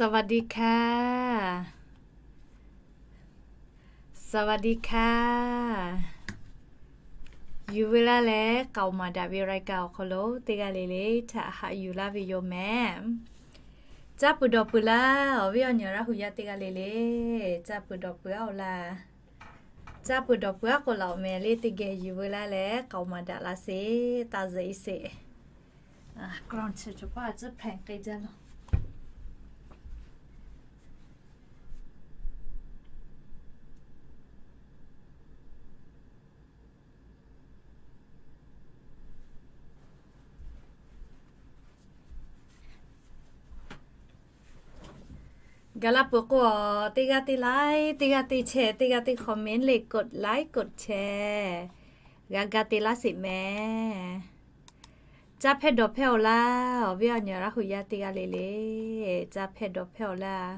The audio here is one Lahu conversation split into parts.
สวัสดีค่ะ สวัสดีค่ะ Yuˬ veu laˇ leh k'aoˍ maˍ daꞈ ve รายการ awˬ hk'aw lo teˇ g'aˇ le le htaꞈ haꞈ yuˬ laˇ ve yoˬ mehˍ. Caˇ peuˬ dawˬ peuˬ laˇ, awˬ viˉ awˬ nyi Laˇ huˍ yaˇ teˇ g'aˇ le le, caˇ peuˬ dawˬ peuˬ aˉ-oˬ laˇ. Caˇ peuˬ dawˬ peuˬ aˉ k'o laꞈ-oˬ mehˍ le, teˇ geh yuˬ veu laˇ leh k'aoˍ maˍ daꞈ la sheˍ, taˇ zuhꞈ-e sheˍ. Gaˬ la peuˬ k'o, teˇ g'aˇ teˇ like, teˇ g'aˇ teˇ share, teˇ g'aˇ teˇ comment le, กด like กด share g'a ga te laˇ sheˍ mehˍ. Caˇ hpehˇ dawˬ hpehˇ-oˬ laˇ, awˬ viˉ awˬ nyi Laˇ huˍ yaˇ teˇ g'aˇ le le, caˇ hpehˇ dawˬ hpehˇ-oˬ laˇ.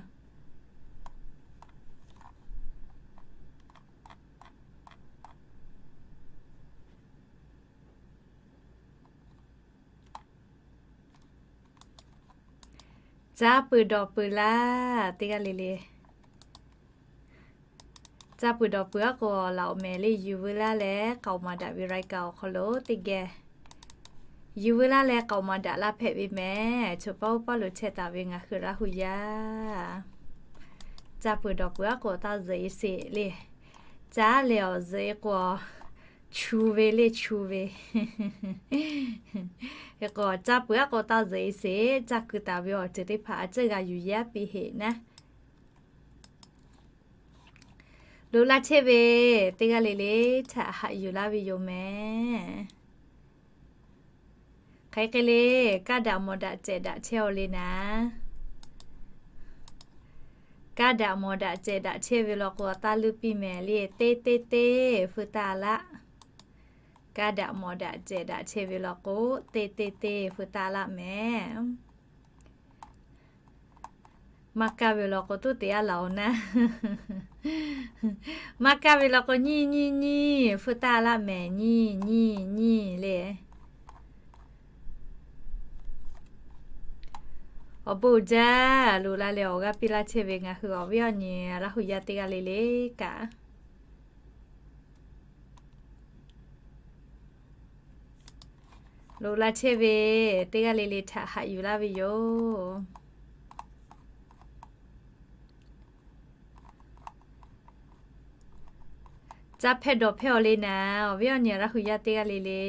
Caˇ peuˬ dawˬ peuˬ laˇ, teˇ g'aˇ le le. Caˇ peuˬ dawˬ peuˬ aˉ k'o laꞈ-oˬ mehˍ le, yuˬ veu laˇ leh k'aoˍ maˍ daꞈ ve รายการ awˬ hk'aw lo teˇ geh yuˬ veu laˇ leh k'aoˍ maˍ daꞈ la hpehꞈ ve mehˍ. Choˬ paˇ oˇ paˇ lo chehˇ taˍ ve ngaˬ hui Laˇ huˍ yaˇ, caˇ peuˬ dawˬ peuˬ aˉ k'o taˇ zuhꞈ-e sheˍ le. Caˇ leh awˬ zuhꞈ-e k'o, chu ve le chu ve. Hk'e k'o caˇ peuˬ aˉ k'o taˇ zuhꞈ-e sheˍ, caˇ keu taˍ ve awˬ ceuˬ teˇ hpaˍ a ciˉ g'a yuˬ yaˇ piˇ heˍ naˉ. Loꞈ la chehˇ ve teˇ g'aˇ le le htaꞈ haꞈ yuˬ laˇ ve yoˬ mehˍ. Hk'aˬ hk'e le, kaˇ daꞈ mawˬ daꞈ cehˬ daꞈ chehˇ-aw le naˍ. Kaˇ daꞈ mawˬ daꞈ cehˬ daꞈ chehˇ ve law k'o, taˇ leuˇ piˇ mehˍ le, teˇ teˇ teˇ feu taˇ laˆ. Kaˇ daꞈ mawˬ daꞈ cehˬ daꞈ chehˇ ve law k'o, teˇ teˇ teˇ feu taˇ laˆ mehˍ. Maˇ kaˇ ve law k'o, tuˉ te aˉ laˬ-oˬ naˉ. Maˇ kaˇ ve law k'o, nyiˇ nyiˇ nyiˇ feu taˇ laˆ mehˍ, nyiˇ nyiˇ nyiˇ le. Awˬ bon uiˍ jaˇ, loꞈ la leh awˬ g'aˇ piˇ laˇ chehˇ ve ngaˬ hui awˬ viˉ awˬ nyi Laˇ huˍ yaˇ teˇ g'aˇ le le kaꞈ, loꞈ la chehˇ ve teˇ g'aˇ le le htaꞈ haꞈ yuˬ laˇ ve yoˬ. Caˇ hpehˇ dawˬ hpehˇ-aw le naˍ, awˬ viˉ awˬ nyi Laˇ huˍ yaˇ teˇ g'aˇ le le,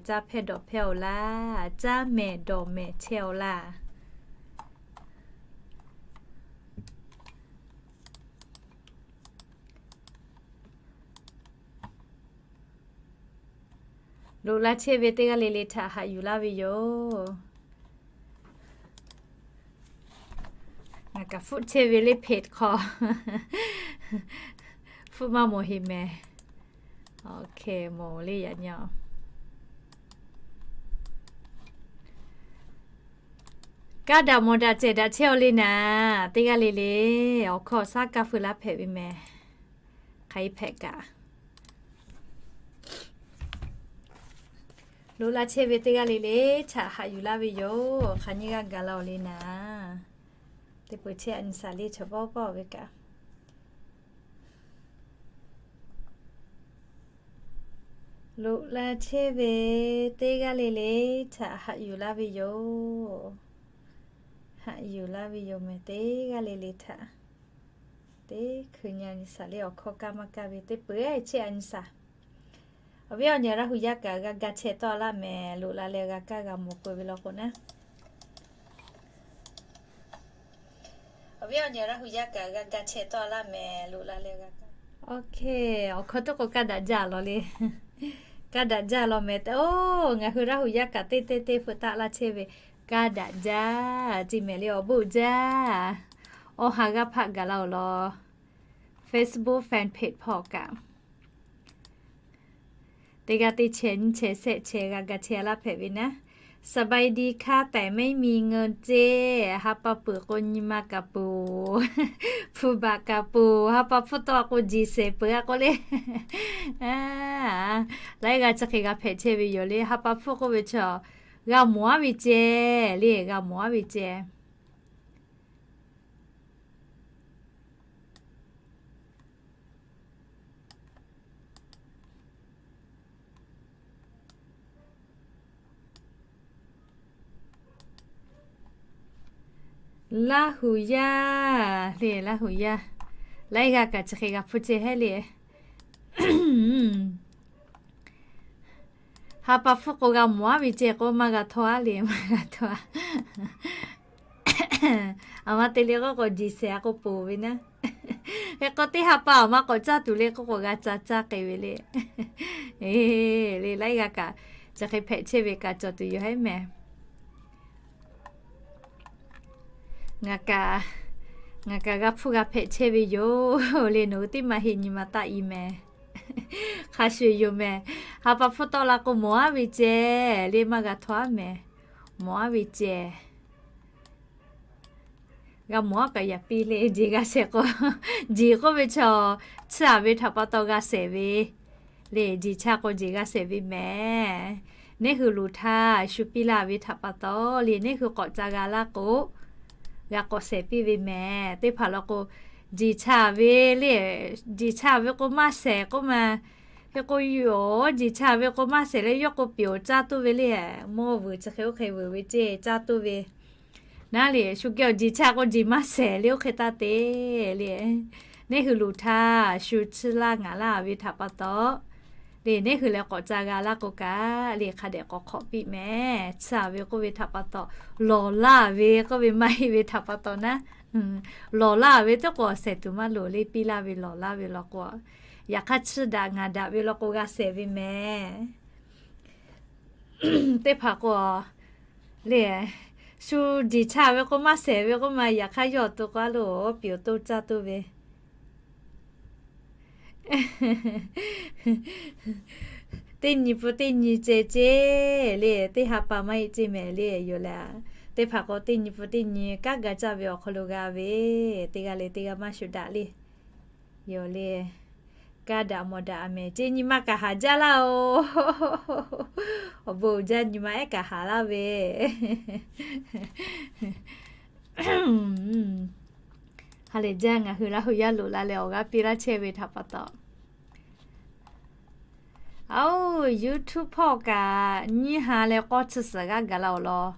caˇ hpehˇ dawˬ hpehˇ-aw laˇ, caˇ mehˍ dawˬ mehˍ chehˇ-aw laˇ. Loꞈ la chehˇ ve teˇ g'aˇ le le htaꞈ haꞈ yuˬ laˇ ve yoˬ. Ngaˬ kaꞈ hpfuhˆ chehˇ ve le เพจ hk'aw, hpfuhˆ maˇ mawˬ heˍ mehˍ. Mawˬ le yaꞈ nyi. Kaˇ daꞈ mawˬ daꞈ cehˬ daꞈ chehˇ-aw le naˍ, teˇ g'aˇ le le awˬ hkawˇ awˬ shaˉ kaˇ feu laˇ hpehꞈ ve mehˍ. Hk'aˬ hk'e hpehꞈ kaꞈ, loꞈ la chehˇ ve teˇ g'aˇ le le htaꞈ haꞈ yuˬ laˇ ve yoˬ. Hk'aˬ nyiˇ g'aˇ gaˬ la-oˬ le naˍ, teˇ peu chehˇ a nyi saˍ le chaw pawˆ pawˆ ve kaꞈ, loꞈ la chehˇ ve teˇ g'aˇ le le htaꞈ haꞈ yuˬ laˇ ve yoˬ. Haꞈ yuˬ laˇ ve yoˬ mehˍ, teˇ g'aˇ le le htaꞈ. Teˇ hkui nyi a nyi saˍ le awˬ hkawˇ kaˇ maˇ kaˇ ve teˇ peu chehˇ a nyi saˍ. Awˬ viˉ awˬ nyi Laˇ huˍ yaˇ kaꞈ g'a ga chehˇ tawˆ laˇ mehˍ, loꞈ la leh g'a kaˇ g'a mawˬ peuˬ ve law k'o naˉ. Awˬ viˉ awˬ nyi Laˇ huˍ yaˇ kaꞈ g'a ga chehˇ tawˆ laˇ mehˍ, loꞈ la leh g'a kaˇ. Awˬ hkawˇ teˇ k'o kaˇ daꞈ jaˇ law le. Kaˇ daꞈ jaˇ law mehˍ tehꞈ, oˬ, ngaˬ hui Laˇ huˍ yaˇ kaꞈ teˇ teˇ teˇ feu taˆ laˇ chehˇ ve, kaˇ daꞈ jaˇ, chi mehˍ le awˬ bon uiˍ jaˇ. Awˬ ha g'aˇ hpaˆ gaˬ la-oˬ law. Facebook fan page hpawˇ kaꞈ, teˇ g'aˇ teˇ chehˇ nyiˇ chehˇ shehˆ chehˇ g'a ga chehˇ laˇ hpehꞈ ve naˉ. สบายดีค่ะ แต่ไม่มีเงินเจ๊, ha pa peuˬ k'o nyi ma kaꞈ peuˬ, hpu baꞈ kaꞈ peuˬ, ha pa hpfuhˆ tawˆ k'o jiˬ shehˍ peuˬ a k'o le. Laiˉ g'aˇ chi hk'e g'a hpehꞈ chehˇ ve yoˬ le. Ha pa hpfuhˆ k'oˆ ve chaw, g'a mawˬ aˉ ve ceh le, g'a mawˬ aˉ ve ceh. Laˇ huˍ yaˇ le, Laˇ huˍ yaˇ. Laiˉ g'aˇ kaꞈ chi hk'e g'a hpuˇ ceh hehˉ le. Ha pa hpfuhˇ k'o g'a mawˬ aˉ ve ceh k'o maˇ g'a htawˇ aˉ le, maˇ g'a htawˇ aˉ. Aˬ ma te le k'oˆ k'o, jiˬ shehˍ a k'o poˬ ve naˉ. Hk'e k'o teˇ ha pa aˬ ma k'awꞈ caˇ tuˬ le k'oˆ k'o, g'a ca caˇ k'ai ve le. Le laiˉ g'aˇ kaꞈ chi hk'e hpehꞈ chehˇ ve kaꞈ cawˬ tuˬ yoˬ hehˉ mehˍ. Ngaˬ kaꞈ, ngaˬ kaꞈ g'a hpuˇ g'a hpehꞈ chehˇ ve yoˬ le. Nawˬ hui teˇ ma heˆ nyi ma taˆ i mehˍ. Hk'a shuˍ yoˬ mehˍ. Ha pa hpfuhˇ tawˆ la k'o mawˬ aˉ ve ceh le, maˇ g'a htawˇ aˉ mehˍ. Mawˬ aˉ ve ceh. G'a mawˬ aˉ kaꞈ yaꞈ piˇ le, jeˬ g'a shehˍ k'o, jeˬ k'oˆ ve chaw, chiˇ aˍ ve htaꞈ pa taw g'a shehˍ ve le. Jeˬ chaˇ k'o jeˬ g'a shehˍ ve mehˍ. Neˇ hui loˍ htaˇ shu piˇ laˇ ve htaꞈ pa taw le, neˇ hui k'awꞈ ca g'a laˇ k'o, g'a k'awꞈ shehˍ piˇ ve mehˍ. Teˇ hpaˍ law k'o, jeˬ chaˇ ve le, jeˬ chaˇ ve k'o maˇ shehˍ k'oˆ ma. Hk'e k'o yoˬ, jeˬ chaˇ ve k'o maˇ shehˍ leh yawˇ k'o piˍ awˬ caˇ toˇ ve le. Mawˇ vuiˬ chi hk'e oˇ hk'e vuiˬ ve ceˇ caˇ toˇ ve. Naˉ le, shu geh awˬ jeˬ chaˇ k'o jeˬ maˇ shehˍ le oˇ hk'e taˇ te le. Neˇ hui loˍ htaˇ shu chiˇ laˇ ngaˬ laˇ ve htaꞈ pa taw le, neˇ hui leh k'awꞈ ca g'a laˇ k'o kaꞈ le, hk'a dehꞈ k'awꞈ hk'awꞈ piˇ mehˍ. Chiˇ aˍ ve k'oˆ ve htaꞈ pa taw, lawˬ laˇ ve k'oˆ ve maˇ heˆ ve htaꞈ pa taw naˉ, lawˬ laˇ ve teˇ k'o awˬ shehˍ tuˬ maˇ loˍ le. Piˇ laˇ ve lawˬ laˇ ve law k'o, yaꞈ hk'aˇ chiˇ daꞈ ngaˬ daꞈ ve law k'o g'a shehˍ ve mehˍ. Teˇ hpaˍ k'o le, shu jeˬ chaˇ ve k'o maˇ shehˍ ve k'oˆ ma, yaꞈ hk'aˇ yawˇ awˬ to k'o a loˍ piˍ awˬ to caˇ toˇ ve. Teˇ nyi pun teˇ nyi ceh ceˇ le, teˇ ha pa maˇ heˆ ceˇ mehˍ le yoˬ le. Teˇ hpaˍ k'o teˇ nyi pun teˇ nyi kanˉ ga caˇ ve awˬ hk'aw lo g'a ve, teˇ g'aˇ le teˇ g'aˇ maˇ shu daꞈ le. Yoˬ le. Kaˇ daꞈ mawˬ daꞈ a mehˍ ceˇ, nyi ma kaꞈ haˍ jaˇ laˇ oˬ. Awˬ bon uiˍ jaˇ nyi ma ehˉ kaꞈ haˍ laˇ ve. Ha lehˬ jaˇ, ngaˬ hui Laˇ huˍ yaˇ loꞈ la leh awˬ g'aˇ piˇ laˇ chehˇ ve htaꞈ pa taw, aoˬ, YouTube hpawˇ kaꞈ nyiˇ ha leh k'awˇ chi suhˍ g'aˇ gaˬ la awˬ lawn,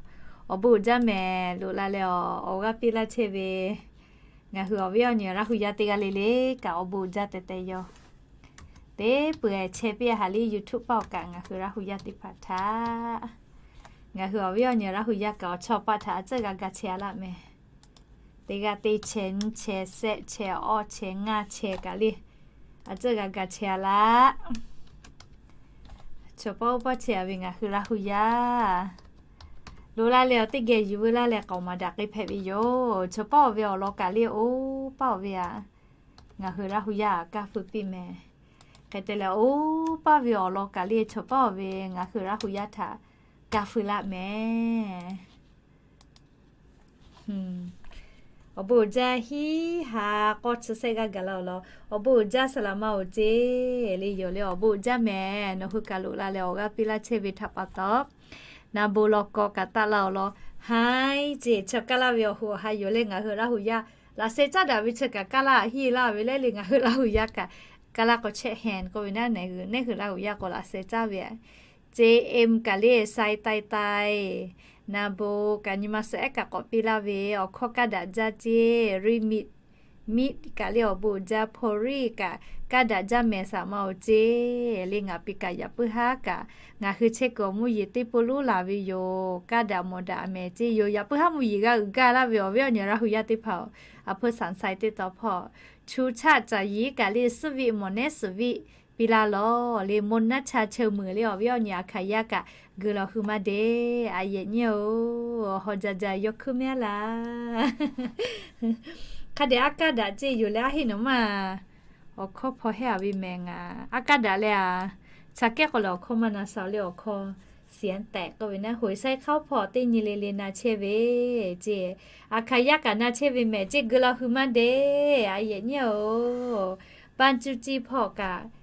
awˬ bon uiˍ jaˇ mehˍ. Loꞈ la leh awˬ g'aˇ piˇ laˇ chehˇ ve ngaˬ hui awˬ viˉ awˬ nyi Laˇ huˍ yaˇ teˇ g'aˇ le le kaꞈ awˬ bon uiˍ jaˇ teh teh yoˬ. Teˇ peuˬ chehˇ piˇ ha liˇ YouTube paˆ awˬ kaꞈ ngaˬ hui Laˇ huˍ yaˇ teˇ hpaˍ htaꞈ, ngaˬ hui awˬ viˉ awˬ nyi Laˇ huˍ yaˇ kaꞈ awˬ chawˇ paˆ htaꞈ a tcuhˉ g'a ga chehˇ a laˇ mehˍ. Teˇ g'aˇ teˇ chehˇ nyiˇ chehˇ shehˆ chehˇ awˇ chehˇ ngaˇ chehˇ kaꞈ le, a tcuhˉ g'a ga chehˇ a laˇ. Chaw paˆ oˇ paˆ chehˇ a ve ngaˬ hui Laˇ huˍ yaˇ loꞈ la leh awˬ teˇ geh yuˬ veu laˇ leh k'aoˍ maˍ daꞈ k'ai hpehꞈ ve yoˬ. Chaw paˆ oˇ ve awˬ lawn kaꞈ le oˇ paˆ oˇ ve a, ngaˬ hui Laˇ huˍ yaˇ kaˇ feu piˇ mehˍ. Hk'e te leh oˇ paˆ ve awˬ lawn kaꞈ le chaw paˆ oˇ ve ngaˬ hui Laˇ huˍ yaˇ htaꞈ kaˇ feu laˇ mehˍ. Awˬ bon uiˍ jaˇ hiˉ ha k'awˇ chi shehˆ g'aˇ gaˬ la awˬ lawn, awˬ bon uiˍ jaˇ saˍ laꞈ ma oˬ ceˇ le yoˬ le. Awˬ bon uiˍ jaˇ mehˍ. Nawˬ hui kaꞈ loꞈ la leh awˬ g'aˇ piˇ laˇ chehˇ ve htaꞈ pa taw, na bon law k'aw kaꞈ taˆ la awˬ lawn, haiˉ ceˇ chi kaˇ laˇ ve awˬ hoꞈ awˬ ha yoˬ le. Ngaˬ hui Laˇ huˍ yaˇ laꞈ sheh caˉ daꞈ ve chi kaꞈ kaˇ laˇ hiˇ laˇ ve le le. Ngaˬ hui Laˇ huˍ yaˇ kaꞈ kaˇ laˇ k'o chehˇ hen k'oˆ ve naˉ, neˇ hui Laˇ huˍ yaˇ k'o laꞈ sheh caˉ ve a. Ceˇ em kaꞈ le sai tai tai, na bon kaꞈ nyi ma suhˍ ehˉ kaꞈ k'awꞈ piˇ laˇ ve awˬ hkawˇ kaˇ daꞈ jaˇ ceˇ. Riˇ miˆ, miˆ kaꞈ le awˬ bon uiˍ jaˇ. Hpaw riˇ kaꞈ kaˇ daꞈ jaˇ mehˍ saˍ ma oˬ ceˇ le. Ngaˬ piˇ kaꞈ yaꞈ puiˉ haˉ kaꞈ ngaˬ hui chehˇ kuiˬ awˬ mvuhˇ yeˬ teˇ pawˆ lonˉ laˬ ve yoˬ. Kaˇ daꞈ mawˬ daꞈ a mehˍ ceˇ yoˬ. Yaꞈ puiˉ haˉ mvuhˇ yeˬ g'a uiˍ gaˇ laˇ ve awˬ viˉ awˬ nyi Laˇ huˍ yaˇ teˇ hpaˍ-oˬ, a hpuˇ saˍ sai teˇ taw hpawˇ, chu chaˆ caˍ yiˉ kaꞈ le suhˉ viˆ mawˬ nehˉ suhˍ viˆ piˇ laˇ lawˬ le. Mvuhˇ naˉ cha cheu muiˬ le awˬ viˉ awˬ nyi a hkaˍ yaˇ kaꞈ geu law hui maˇ deˇ. A yehˬ nyiˇ-oˬ, haw jaˇ jaˇ yawˇ hkuiˉ mehˉ laˇ. Hk'a dehꞈ aˉ kaˇ daꞈ ceˇ yoˬ leh aˉ heˆ nawˬ maˇ awˬ hkawˇ hpaw hehˇ a ve mehˍ. Ngaˬ aˉ kaˇ daꞈ leh a, cha kehˉ k'aw leh awˬ hkawˇ maˇ na sha le. Awˬ hkawˇ siˍ anˉ tehꞈ k'oˆ ve naˉ, hoꞈ e saiˉ hk'aoˉ hpawˇ teˇ nyi le le na chehˇ ve ceˇ. A hkaˍ yaˇ kaꞈ na chehˇ ve mehˍ ceˇ geu law hui maˇ deˇ. A yehˬ nyiˇ-oˬ, paˇ cuˇ ciˇ hpawˇ kaꞈ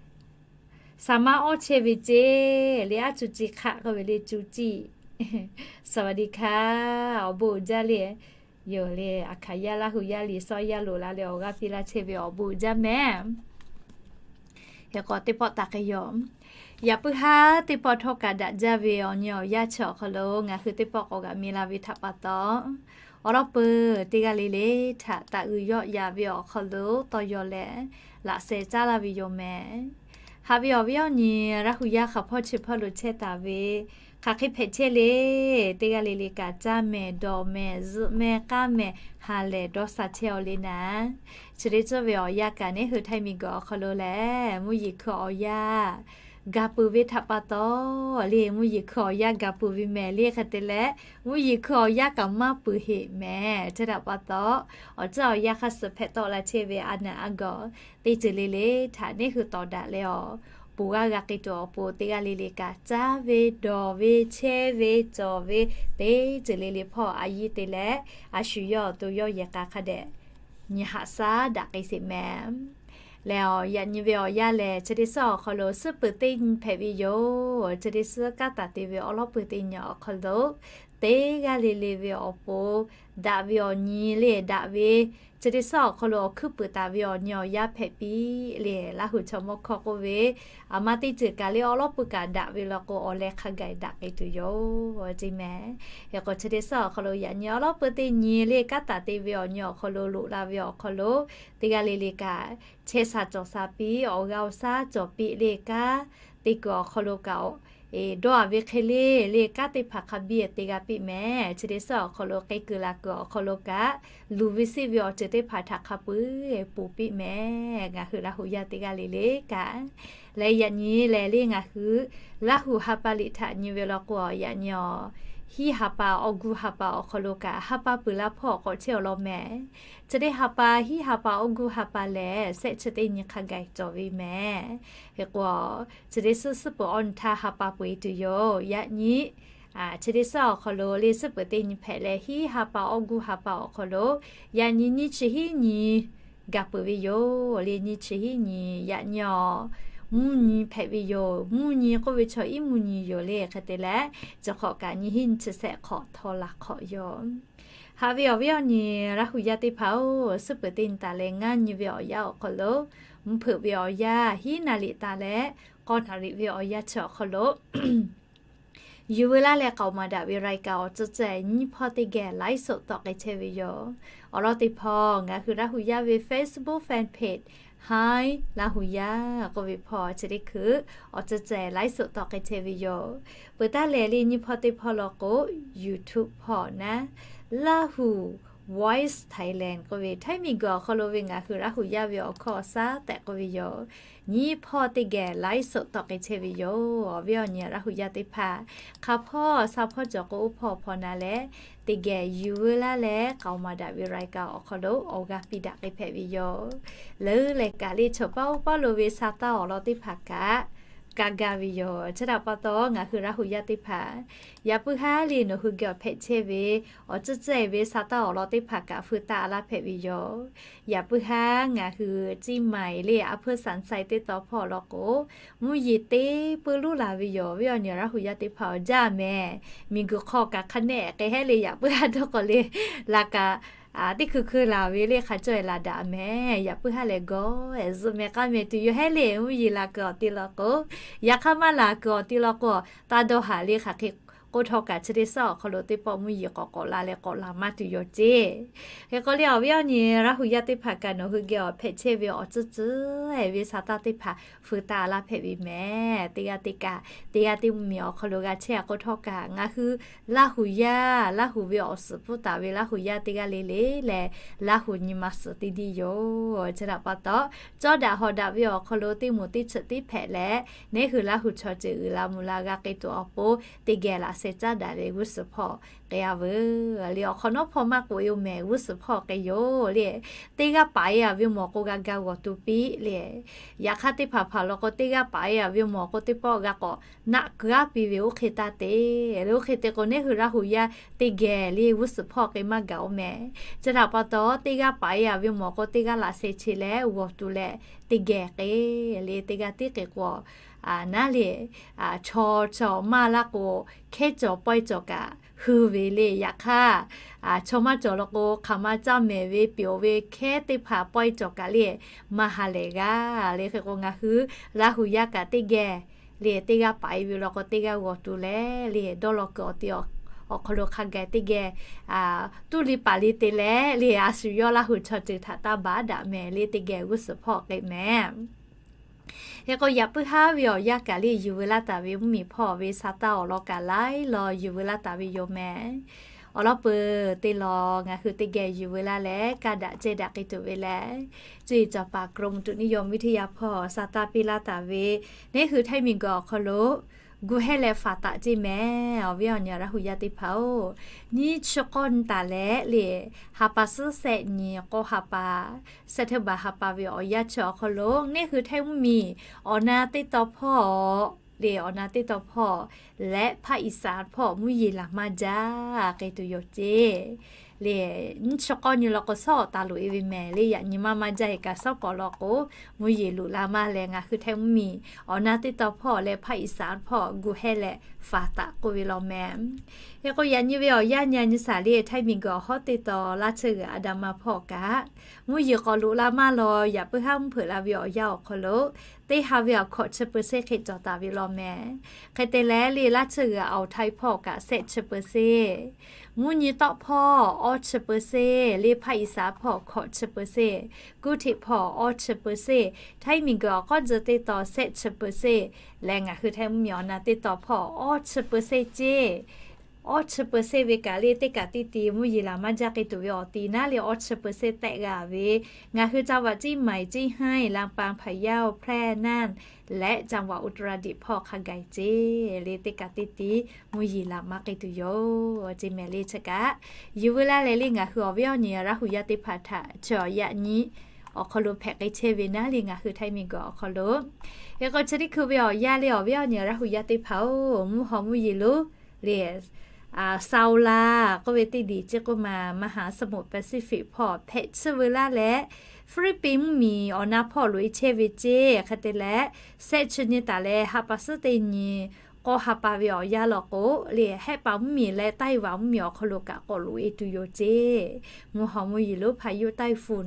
saˍ maˇ awˇ chehˇ ve ceˇ le. Aˉ cuˇ ciˇ hk'aˆ k'oˆ ve le, cuˇ ciˇ. สวัสดีค่ะ awˬ bon uiˍ jaˇ le. Yoˬ le, a hkaˍ yaˇ Laˇ huˍ yaˇ Liꞈ shawˉ yaˇ loꞈ la leh awˬ g'aˇ piˇ laˇ chehˇ ve awˬ bon uiˍ jaˇ mehˍ. Hk'e k'o teˇ pawˆ taˍ k'ai yoˬ. Yaꞈ puiˉ haˉ teˇ pawˆ htawˇ kaꞈ daꞈ jaˇ ve awˬ nyi awˬ yaˇ chi awˬ hk'aw lo ngaˬ hui teˇ pawˆ k'awꞈ g'aꞈ mi la ve htaꞈ pa taw, Awˬ lawn peuˬ teˇ g'aˇ le le htaꞈ taꞈ uiˍ yawˆ yaꞈ ve awˬ hk'aw lo tawˇ yaw leh laꞈ sheh caˉ laˇ ve yoˬ mehˍ. Haꞈ ve awˬ viˉ awˬ nyi Laˇ hu yaˇ hk'a hpawˇ chi hpawˇ lo chehˇ taˍ ve hk'aˬ hk'e hpehꞈ chehˇ le. Teˇ g'aˇ le le kaꞈ caˇ mehˍ, dawˬ mehˍ, zuhꞈ mehˍ, k'aˉ mehˍ, ha lehˬ dawˇ sha chehˇ aw le naˍ. Chi teˇ tcuhˇ ve awˬ yanˇ kaꞈ neˉ hui Htaiˇ miˬguiˬ awˬ hk'aw lo lehˬ, mvuhˇ yeˬ hkui awˬ yanˇ ga peuˬ ve htaꞈ pa taw le, mvuhˇ yeˬ hkui awˬ yanˇ ga peuˬ ve mehˍ le hk'e te leh, mvuhˇ yeˬ hkui awˬ yanˇ kaꞈ maˇ peuˬ heˆ mehˍ. Chi htaꞈ pa taw, awˬ ceuˬ awˬ yanˇ hk'a suh hpehꞈ tawˆ la chehˇ ve a naˬ a gawˬ teˇ ceuˬ le le htaꞈ neˉ hui tawˍ daꞈ leh awˬ, ponˬ g'aˇ g'a k'ai tuˬ awˬ pon teˇ g'aˇ le le kaꞈ caˇ ve, dawˬ ve, chehˇ ve, cawˬ ve, teˇ ceuˬ le le hpawˇ a yiˇ te leh, a shu yawˇ awˬ to yawˇ yehˬ k'a hk'a dehꞈ nyi haꞈ shaˉ daꞈ k'ai sheˍ mehˍ. Lehˬ, yaꞈ nyi ve awˬ yanˇ lehˬ, chi teˇ suhˉ awˬ hk'aw lo suhˉ peuˬ teˇ nyi hpehꞈ ve yoˬ. Chi teˇ suhˉ kanˉ taˍ te ve awˬ lawˉ peuˬ teˇ nyi awˬ hk'aw lo, teˇ g'aˇ le le ve awˬ pon daꞈ ve awˬ nyi le daꞈ ve, chi teˇ suhˉ awˬ hk'aw lo awˬ hkuiˉ peuˬ taˍ ve awˬ nyi awˬ yanˇ hpehꞈ piˇ le. Laˇ hu chaw mawˇ hkawˇ k'oˆ ve, aˬ ma teˇ ceuˬ kaꞈ le awˬ lawˉ peuˬ kaꞈ daꞈ ve law k'o, awˬ leh hk'a gaˬ daꞈ k'ai tuˬ yoˬ ceˇ mehˍ. Hk'e k'o, chi teˇ suhˉ awˬ hk'aw lo yaꞈ nyi awˬ lawˉ peuˬ teˇ nyi le kanˉ taˍ te ve awˬ nyi awˬ hk'aw lo loꞈ la ve awˬ hk'aw lo, teˇ g'aˇ le le kaꞈ chehˇ sha cawˬ sha piˇ, awˬ g'aˇ awˬ shaˉ cawˬ piˇ le kanˉ te kuiˬ awˬ hk'aw lo kaꞈ, dawˇ a ve hk'e le le kanˉ teˇ hpaˍ hk'a biˇ te g'a piˇ mehˍ. Chi teˇ suhˉ awˬ hk'aw lo k'ai kuiˬ la kuiˬ awˬ hk'aw lo kaꞈ, luˬ ve siˆ ve awˬ ceuˬ teˇ hpaˍ htaꞈ hk'a peu-eˬ ponˬ piˇ mehˍ. Ngaˬ hui Laˇ hu yaˇ teˇ g'aˇ le le kaꞈ, leh yaꞈ nyi lehˬ le ngaˬ hui Laˇ hu ha pa liꞈ htaꞈ nyi ve law k'o, yaꞈ nyi awˬ hiˉ ha pa awˬ gu ha pa awˬ hk'aw lo kaꞈ ha pa peuˬ la hpawˇ awˬ k'awꞈ chehˇ awˬ lawn mehˍ. Chi teˇ ha pa hiˉ ha pa awˬ gu ha pa lehˬ, shehˆ chi teˇ nyi hk'a gaˬ cawˬ ve mehˍ. Hk'e k'o, chi teˇ suhˉ suhˉ peuˬ awˬ nyi htaˇ ha pa peu-eˬ tuˬ yoˬ. Yaꞈ nyi chi teˇ suhˉ awˬ hk'aw lo le suhˉ peuˬ teˇ nyi hpehꞈ leh, hiˉ ha pa awˬ gu ha pa awˬ hk'aw lo, yaꞈ nyi nyiˇ chi hiˉ nyi gaˬ peuˬ ve yoˬ le. Nyiˇ chi hiˉ nyi, yaꞈ nyi awˬ mvuhˇ nyi hpehꞈ ve yoˬ. Mvuhˇ nyi k'oˆ ve chaw iˉ mvuhˇ nyi yoˬ le hk'e te leh, chi hk'awꞈ kaꞈ nyiˇ hiˉ nyi chi shehˆ hk'awꞈ htaw la hk'awꞈ yoˬ. Haꞈ ve awˬ viˉ awˬ nyi Laˇ hu yaˇ teˇ hpaˍ-oˬ, suhˉ peuˬ teˇ nyi taˍ leh ngaˇ nyi ve awˬ yanˇ awˬ hk'aw lo, mvuhˇ hpeuꞈ ve awˬ yanˇ hiˉ naˍ riˍ taˍ leh k'awˇ naˍ riˍ ve awˬ yanˇ chi awˬ hk'aw lo, yuˬ veu laˇ leh k'aoˍ maˍ daꞈ ve รายการ awˬ tcuhˉ tcuhˉ nyiˇ hpawˇ teˇ geh ไลฟ์สด tawˆ k'ai chehˇ ve yoˬ. Awˬ lawn teˇ hpawˇ ngaˬ hui Laˇ hu yaˇ ve Facebook fan page Hi Laˇ hu yaˇ k'oˆ ve hpawˇ chi teˇ hkui awˬ tcuhˉ tcuhˉ ไลฟ์สด tawˆ k'ai chehˇ ve yoˬ. Peuˬ taˉ lehˬ le nyiˇ hpawˇ teˇ hpawˇ law k'o, YouTube hpawˇ naˉ, Laˇ hu Voice Thailand k'oˆ ve Htaiˇ miˬguiˬ awˬ hk'aw lo ve ngaˬ hui Laˇ hu yaˇ ve awˬ hkawˇ awˬ shaˉ tehꞈ k'oˆ ve yoˬ. Nyiˇ hpawˇ teˇ geh ไลฟ์สด tawˆ k'ai chehˇ ve yoˬ. Awˬ viˉ awˬ nyi Laˇ hu yaˇ teˇ hpaˍ, hk'a hpawˇ sha hpawˇ cawˬ k'o, oˇ hpawˇ hpawˇ na leh teˇ geh yuˬ veu laˇ leh k'aoˍ maˍ daꞈ ve รายการ awˬ hk'aw lo awˬ g'aˇ piˇ daꞈ k'ai hpehꞈ ve yoˬ. Leuˉ leh kaꞈ le chaw paˇ oˇ paˇ lo ve sha taˇ awˬ lawn teˇ hpaˍ kaꞈ kaˇ gaˇ ve yoˬ. Chi htaꞈ pa taw ngaˬ hui Laˇ hu yaˇ teˇ hpaˍ, yaꞈ puiˉ haˉ le nawˬ hui geh awˬ hpehꞈ chehˇ ve awˬ tcuhˉ tcuhˉ-e ve sha taˇ awˬ lawn teˇ hpaˍ kaꞈ feu taˇ laˇ hpehꞈ ve yoˬ. Yaꞈ puiˉ haˉ ngaˬ hui เชียงใหม่ le อำเภอสันทราย teˇ tawn hpawˇ law k'o, mvuhˇ yeˬ teˇ peu loˇ laˬ ve yoˬ. Viˉ awˬ nyi Laˇ hu yaˇ teˇ hpaˍ awˬ jaˇ mehˍ, miˬguiˬ hk'aw kaꞈ hk'a nehˆ k'ai hehˉ le yaꞈ puiˉ haˉ dawˇ k'awꞈ le laˬ kaꞈ, teˇ hkui hkui laˬ ve le hk'a cawˇ-e laˬ daꞈ mehˍ. Yaꞈ puiˉ haˉ lehˬ gawˇ-e zuhꞈ mehˍ k'aˇ mehˍ tuˬ yoˬ hehˉ le. Mvuhˇ yeˬ laˬ kuiˬ awˬ ti law k'o, yaꞈ hk'aˇ maˇ laˬ kuiˬ awˬ ti law k'o, taˇ dawˇ haˍ le hk'aˬ hk'e k'oˆ htawˇ kaꞈ chi teˇ suhˉ awˬ hk'aw lo teˇ pawˆ mvuhˇ yeˬ k'awꞈ k'awꞈ la leh k'awꞈ laˬ maˇ tuˬ yoˬ ceˇ. Hk'e k'o le awˬ viˉ awˬ nyi Laˇ hu yaˇ teˇ hpaˍ kaꞈ nawˬ hui geh awˬ hpehꞈ chehˇ ve awˬ tcuhˉ tcuhˉ-e ve sha taˇ teˇ hpaˍ feu taˇ laˇ hpehꞈ ve mehˍ. Teˇ g'aˇ teˇ kaꞈ, teˇ g'aˇ teˇ mvuhˇ miˬ awˬ hk'aw lo g'a chehˇ-a k'oˆ htawˇ kaꞈ, ngaˬ hui Laˇ hu yaˇ, Laˇ hu ve awˬ suhˍ pfuhˇ taˍ ve Laˇ hu yaˇ teˇ g'aˇ le le lehˬ, Laˇ hu nyi ma suhˍ teˇ diˇ yoˬ. Chi htaꞈ pa taw, cawˇ daꞈ hawˍ daꞈ ve awˬ hk'aw lo teˇ moˍ teˇ cheuꞈ tiˉ hpehꞈ leh, neˉ hui Laˇ hu chaw ceuˬ uiˍ la mvuh la g'a k'ai tuˬ awˬ pon, teˇ geh laꞈ sheh caˉ daꞈ ve g'uˇ suhˍ hpawˇ k'ai-a veuˬ le. Awˬ hk'awꞈ nawˉ hpawˇ maˇ k'oꞈ-e-oˬ mehˍ, g'uˇ suhˍ hpawˇ k'ai yoˬ le. Teˇ g'aˇ paˍ-e-a ve mawˬ k'o g'a ga g'awˬ tu piˇ le. Yaꞈ hk'aˇ teˇ hpaˍ hpaˍ law k'o, teˇ g'aˇ paˍ-e-a ve mawˬ k'o, teˇ pawˆ g'a k'awꞈ naˆ kuiˬ-a piˇ ve oˇ hk'e taˇ te le. Oˇ hk'e te k'o, neˉ hui Laˇ hu yaˇ teˇ geh le g'uˇ suhˍ hpawˇ k'ai maˇ gaˬ-oˬ mehˍ. Chi htaꞈ pa taw, teˇ g'aˇ paˍ-e-a ve mawˬ k'o, teˇ g'aˇ laꞈ sheh che leh g'awˬ tu leh teˇ geh k'ai le. Teˇ g'aˇ tiˉ k'ai k'o, naˉ le, chaw chaw maˇ laˇ k'o, hkehˉ cawˬ pawehˇ cawˬ kaꞈ hui ve le. Yaꞈ hk'aˇ, chaw maˇ cawˬ law k'o, hk'aˬ ma caˇ mehˍ ve pyeˬ-oˬ ve hkehˉ teˇ hpaˍ pawehˇ cawˬ kaꞈ le, maˇ ha lehˬ g'a le. Hk'e k'o, ngaˬ hui Laˇ hu yaˇ kaꞈ teˇ geh le, teˇ g'aˇ paˍ-e ve law k'o, teˇ g'aˇ g'awˬ tu leh le, dawˇ law kuiˬ awˬ ti awˬ awˬ hk'aw lo hk'a gaˬ teˇ geh tuˇ liˇ paˍ liˇ te leh le, a shu yawˇ Laˇ huˍ chaw ceuˬ htaꞈ taˇ baˬ daꞈ mehˍ le, teˇ geh g'uˇ suhˍ hpawˇ k'ai mehˍ. Hk'e k'o, yaꞈ puiˉ haˉ ve awˬ yanˇ kaꞈ le, yuˬ veu laˇ taˍ ve mvuhˇmiˬ hpawˇ ve sa taˇ awˬ lawn kaꞈ laiˉ law yuˬ veu laˇ taˍ ve yoˬ mehˍ. Awˬ lawn peuˬ te lawˬ ngaˬ hui teˇ geh yuˬ veu laˇ leh, kaˇ daꞈ cehˇ daꞈ k'ai tuˬ ve leh, cuˇ yiˍ cawˬ paˍ กรมอุตุนิยมวิทยา hpawˇ sa taˇ piˇ laˇ taˍ ve, neˇ hui Htaiˇ miˬguiˬ awˬ hk'aw lo gu hehˇ leh faˍ taˍ ceˇ mehˍ. Awˬ viˉ awˬ nyi awˬ Laˇ huˍ yaˇ teˇ hpaˍ-oˬ, nyiˇ chi k'awˇ nyi taˍ leh le, ha pa suhˉ shehˆ nyi k'awˇ ha pa, September ha pa ve awˬ yanˇ chi awˬ hk'aw lo neˇ hui Htaiˇ mvuhˇmiˬ awˬ na teˇ taw hpawˇ le, awˬ na teˇ taw hpawˇ leh ภาคอีสาน hpawˇ mvuhˇ yeˬ laˬ maˇ jaˇ k'ai tuˬ yoˬ ceˇ. Le, nyiˇ chi k'awˇ nyi law k'o, shawˉ awˬ taˍ loꞈ e ve mehˍ le. Yaꞈ nyi maˇ maˇ jaˇ e kaꞈ, shawˉ k'awꞈ law k'o, mvuhˇ yeˬ loꞈ la maˇ leh, ngaˬ hui Htaiˇ mvuhˇmiˬ awˬ na teˇ taw hpawˇ leh ภาคอีสาน hpawˇ gu hehˇ leh faˍ taˍ k'oˆ ve law mehˍ. Hk'e k'o, yaꞈ nyi ve awˬ yanˇ nyi a nyi shaˍ le, Htaiˇ miˬguiˬ awˬ hawˉ teˇ taw Laˇ tsuhˇ g'uiˬ Aˍdanˍ ma hpawˇ kaꞈ mvuhˇ yeˬ k'awꞈ loꞈ la maˇ law, yaꞈ puiˉ haˉ mvuhˇ hpeuꞈ la ve awˬ yanˇ awˬ hk'aw lo, teˇ ha ve awˬ hkawꞈ chi เปอร์เซ็นต์ hk'e cawˬ taˍ ve law mehˍ. Hk'e te leh le, Laˇ tsuhˇ g'uiˬ awˬ Htaiˇ hpawˇ kaꞈ shehˆ chi เปอร์เซ็นต์, mvuhˇ nyi tawˆ hpawˇ awˇ chi เปอร์เซ็นต์ le, ภาคอีสาน hpawˇ hkawꞈ chi เปอร์เซ็นต์, กรุงเทพ hpawˇ awˇ chi เปอร์เซ็นต์, Htaiˇ miˬguiˬ awˬ k'awˇ tzuh teˇ taw shehˆ chi เปอร์เซ็นต์ leh, ngaˬ hui Htaiˇ mvuhˇmiˬ awˬ na teˇ taw hpawˇ awˇ chi เปอร์เซ็นต์ ceˇ. Awˇ chi เปอร์เซ็นต์ ve kaꞈ le, teˇ kaꞈ teˇ ti mvuhˇ yeˬ laˬ maˇ jaˇ k'ai tuˬ ve awˬ ti naˉ le, awˇ chi เปอร์เซ็นต์ tehꞈ g'a ve, ngaˬ hui จังหวัด เชียงใหม่ เชียงราย ลำปาง พะเยา แพร่ น่าน และ จังหวัดอุตรดิตถ์ hpawˇ hk'a gaˬ ceˇ le, teˇ kaꞈ teˇ ti mvuhˇ yeˬ laˬ maˇ k'ai tuˬ yoˬ ceˇ mehˍ le. Chi kaꞈ yuˬ veu laˇ leh le, ngaˬ hui awˬ viˉ awˬ nyi Laˇ huˍ yaˇ teˇ hpaˍ htaꞈ chi awˬ yaꞈ nyi awˬ hk'aw lo hpehꞈ k'ai chehˇ ve naˉ le, ngaˬ hui Htaiˇ miˬguiˬ awˬ hk'aw lo. Hk'e k'o, chi teˇ hkui ve awˬ yanˇ le, awˬ viˉ awˬ nyi Laˇ huˍ yaˇ teˇ hpaˍ-oˬ, mvuhˇ haw mvuhˇ yeˬ lo le, South laˇ k'oˆ ve teˇ diˬ ceˇ k'oˆ ma, มหาสมุทรแปซิฟิก hpawˇ hpehꞈ tsuhˇ veu laˇ leh, Philippines mvuhˇmiˬ awˬ na hpawˇ loꞈ e chehˇ ve ceˇ. Hk'e te leh, shehˆ chi nyi taˍ leh ha pa suhˉ teˇ nyi k'awˇ ha pa ve awˬ yanˇ law k'o le, Hehˆ paˍ mvuhˇmiˬ leh Taiwan mvuhˇmiˬ awˬ hk'aw lo kaꞈ k'awꞈ loꞈ e tuˬ yoˬ ceˇ. Mvuhˇ haw mvuhˇ yeˬ lo พายุไต้ฝุ่น